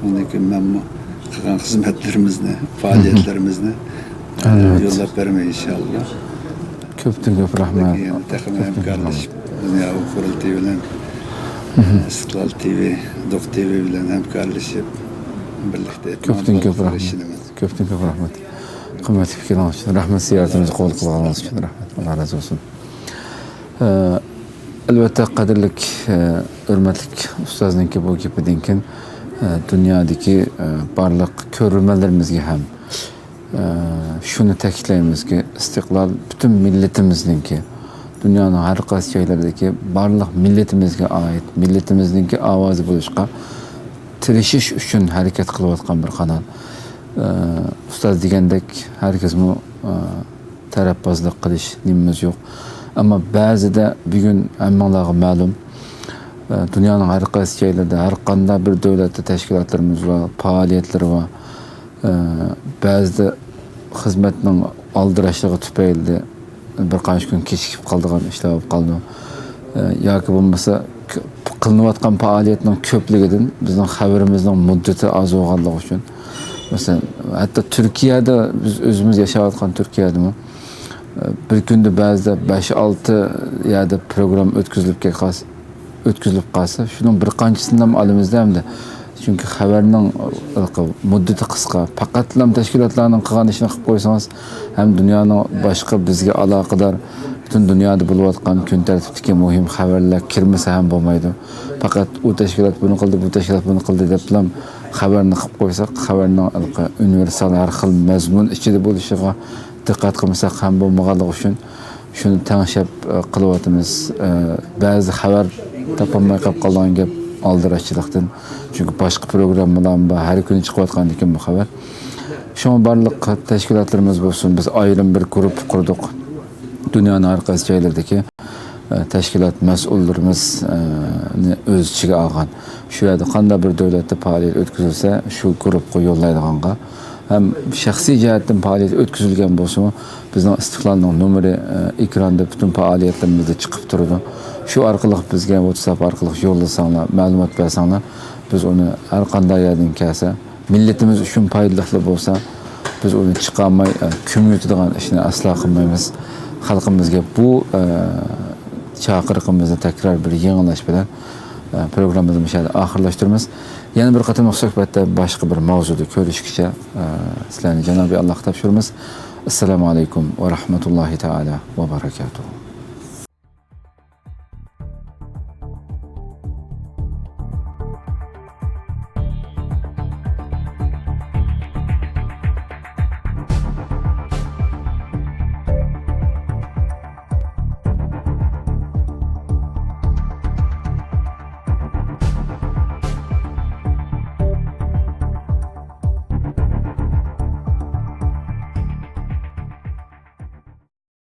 ئۇنىڭدىن كېيىن مەنمۇ قىلغان خىزمەتلىرىمىزنى، پائالىيەتلىرىمىزنى، ئە، يوللاپ بەرمەي ئىنشاللا. كۆپتىن كۆپ رەھمەت. يەنە تېخىمۇ ھەمكارلىشىپ، دۇنيا ئۇيغۇر تىۋى بىلەن، ئىستىقلال تىۋى، دوق تىۋى بىلەن ھەمكارلىشىپ، بىرلىكتە كۆپتىن كۆپ رەھمەت. كۆپتىن كۆپ رەھمەت. قىممەتلىك پىكرىڭىز ئۈچۈن رەھمەت، زىيارىتىمىزنى قوبۇل قىلغىنىڭىز ئۈچۈن رەھمەت. ئاللا رازى بولسۇن. ئە، ئەلۋەتتە، قەدىرلىك، ئە، ھۆرمەتلىك ئۇستازنىڭكى بۇ گېپىدىن كېيىن، ئە، دۇنيادىكى، ئە، بارلىق كۆرۈرمەنلىرىمىزگە ھەم، ئە، شۇنى تەكىتلەيمىزكى، ئىستىقلال پۈتۈن مىللىتىمىزنىڭكى، دۇنيانىڭ ھەر قايسى جايلىرىدىكى بارلىق مىللىتىمىزگە ئائىت، مىللىتىمىزنىڭكى ئاۋازى بولۇشقا تىرىشىش ئۈچۈن ھەرىكەت قىلىۋاتقان بىر قانال. ئە، ئۇستاز دېگەندەك، ھەرگىزمۇ، ئە، تەرەپبازلىق قىلىش نېمىمىز يوق. ئەمما بەزىدە بۈگۈن ھەممىڭلارغا مەلۇم، ئە، دۇنيانىڭ ھەر قايسى جايلىرىدا ھەر قانداق بىر دۆلەتتە تەشكىلاتلىرىمىز بار، پائالىيەتلىرى بار. ئە، بەزىدە خىزمەتنىڭ ئالدىراشلىقى تۈپەيلىدىن بىر قانچە كۈن كېچىكىپ قالىدىغان ئىشلار بولۇپ قالىدۇ. ئە، ياكى بولمىسا ك-، قىلىنىۋاتقان پائالىيەتنىڭ كۆپلۈكىدىن بىزنىڭ خەۋىرىمىزنىڭ مۇددىتى ئاز بولغانلىقى ئۈچۈن. مەسىلەن، ھەتتا تۈركىيەدە، بىز ئۆزىمىز ياشاۋاتقان تۈركىيەدىمۇ، ئە، بىر كۈندە بەزىدە بەش-ئالتە يەردە پروگرامما ئۆتكۈزۈلۈپ كەتكەن. ئۆتكۈزۈلۈپ قالسا، شۇنىڭ بىر قانچىسىنى ھەم ئالىمىزدا ئەمدى. چۈنكى خەۋەرنىڭ، ئە، مۇددىتى قىسقا. پەقەتلا تەشكىلاتلارنىڭ قىلغان ئىشىنى قىلىپ قويسىڭىز، ھەم دۇنيانىڭ باشقا بىزگە ئالاقىدار پۈتۈن دۇنيادا بولۇۋاتقان كۈن تەرتىپتىكى مۇھىم خەۋەرلەر كىرمىسە ھەم بولمايدۇ. پەقەت ئۇ تەشكىلات بۇنى قىلدى، بۇ تەشكىلات بۇنى قىلدى دەپلا خەۋەرنى قىلىپ قويساق، خەۋەرنىڭ ھېلىقى ئۇنىۋېرسال ھەر خىل مەزمۇن ئىچىدە بولۇشىغا دىققەت قىلمىساق ھەم بولمىغانلىقى ئۈچۈن، شۇنى تەڭشەپ، ئە، قىلىۋاتىمىز. ئە، بەزى خەۋەر تاپالماي قاپ قالىدىغان گەپ ئالدىراشچىلىقتىن. چۈنكى باشقا پروگراممىلارمۇ بار، ھەر كۈنى چىقىۋاتقاندىكىن بۇ خەۋەر. شۇڭا بارلىق تەشكىلاتلىرىمىز بولسۇن، بىز ئايرىم بىر گۇرۇپپا قۇردۇق. دۇنيانىڭ ھەر قايسى جايلىرىدىكى، ئە، تەشكىلات مەسئۇللىرىمىز، ئە، نى ئۆز ئىچىگە ئالغان. شۇ يەردە قانداق بىر دۆلەتتە پائالىيەت ئۆتكۈزۈلسە، شۇ گۇرۇپپىغا يوللايدىغانغا ھەم شەخسىي جەھەتتىن پائالىيەت ئۆتكۈزۈلگەن بولسىمۇ، بىزنىڭ ئىستىقلالنىڭ نومۇرى، ئە، ئېكراندا پۈتۈن پائالىيەتلىرىمىزدە چىقىپ تۇرىدۇ. شۇ ئارقىلىق بىزگە ۋاتساپ ئارقىلىق يوللىساڭلار، مەلۇمات بەرسەڭلار، بىز ئۇنى ھەر قانداق يەردىن كەلسە، مىللىتىمىز ئۈچۈن پايدىلىقلا بولسا، بىز ئۇنى چىقارماي، ئە، كۆمۈۋېتىدىغان ئىشنى ئەسلا قىلمايمىز. خەلقىمىزگە بۇ، ئە، چاقىرىقىمىزنى تەكرار بىر يېڭىلاش بىلەن، ئە، پروگراممىمىزنى مۇشۇ يەردە ئاخىرلاشتۇرىمىز. يەنە بىر قېتىملىق سۆھبەتتە باشقا بىر ماۋزۇدا كۆرۈشكىچە، ئە، سىلەرنى جانابى ئاللاھقا تاپشۇرىمىز. ئەسسالامۇ ئەلەيكۇم ۋە رەھمەتۇللاھى تائالا ۋە بەرەكاتۇھۇ.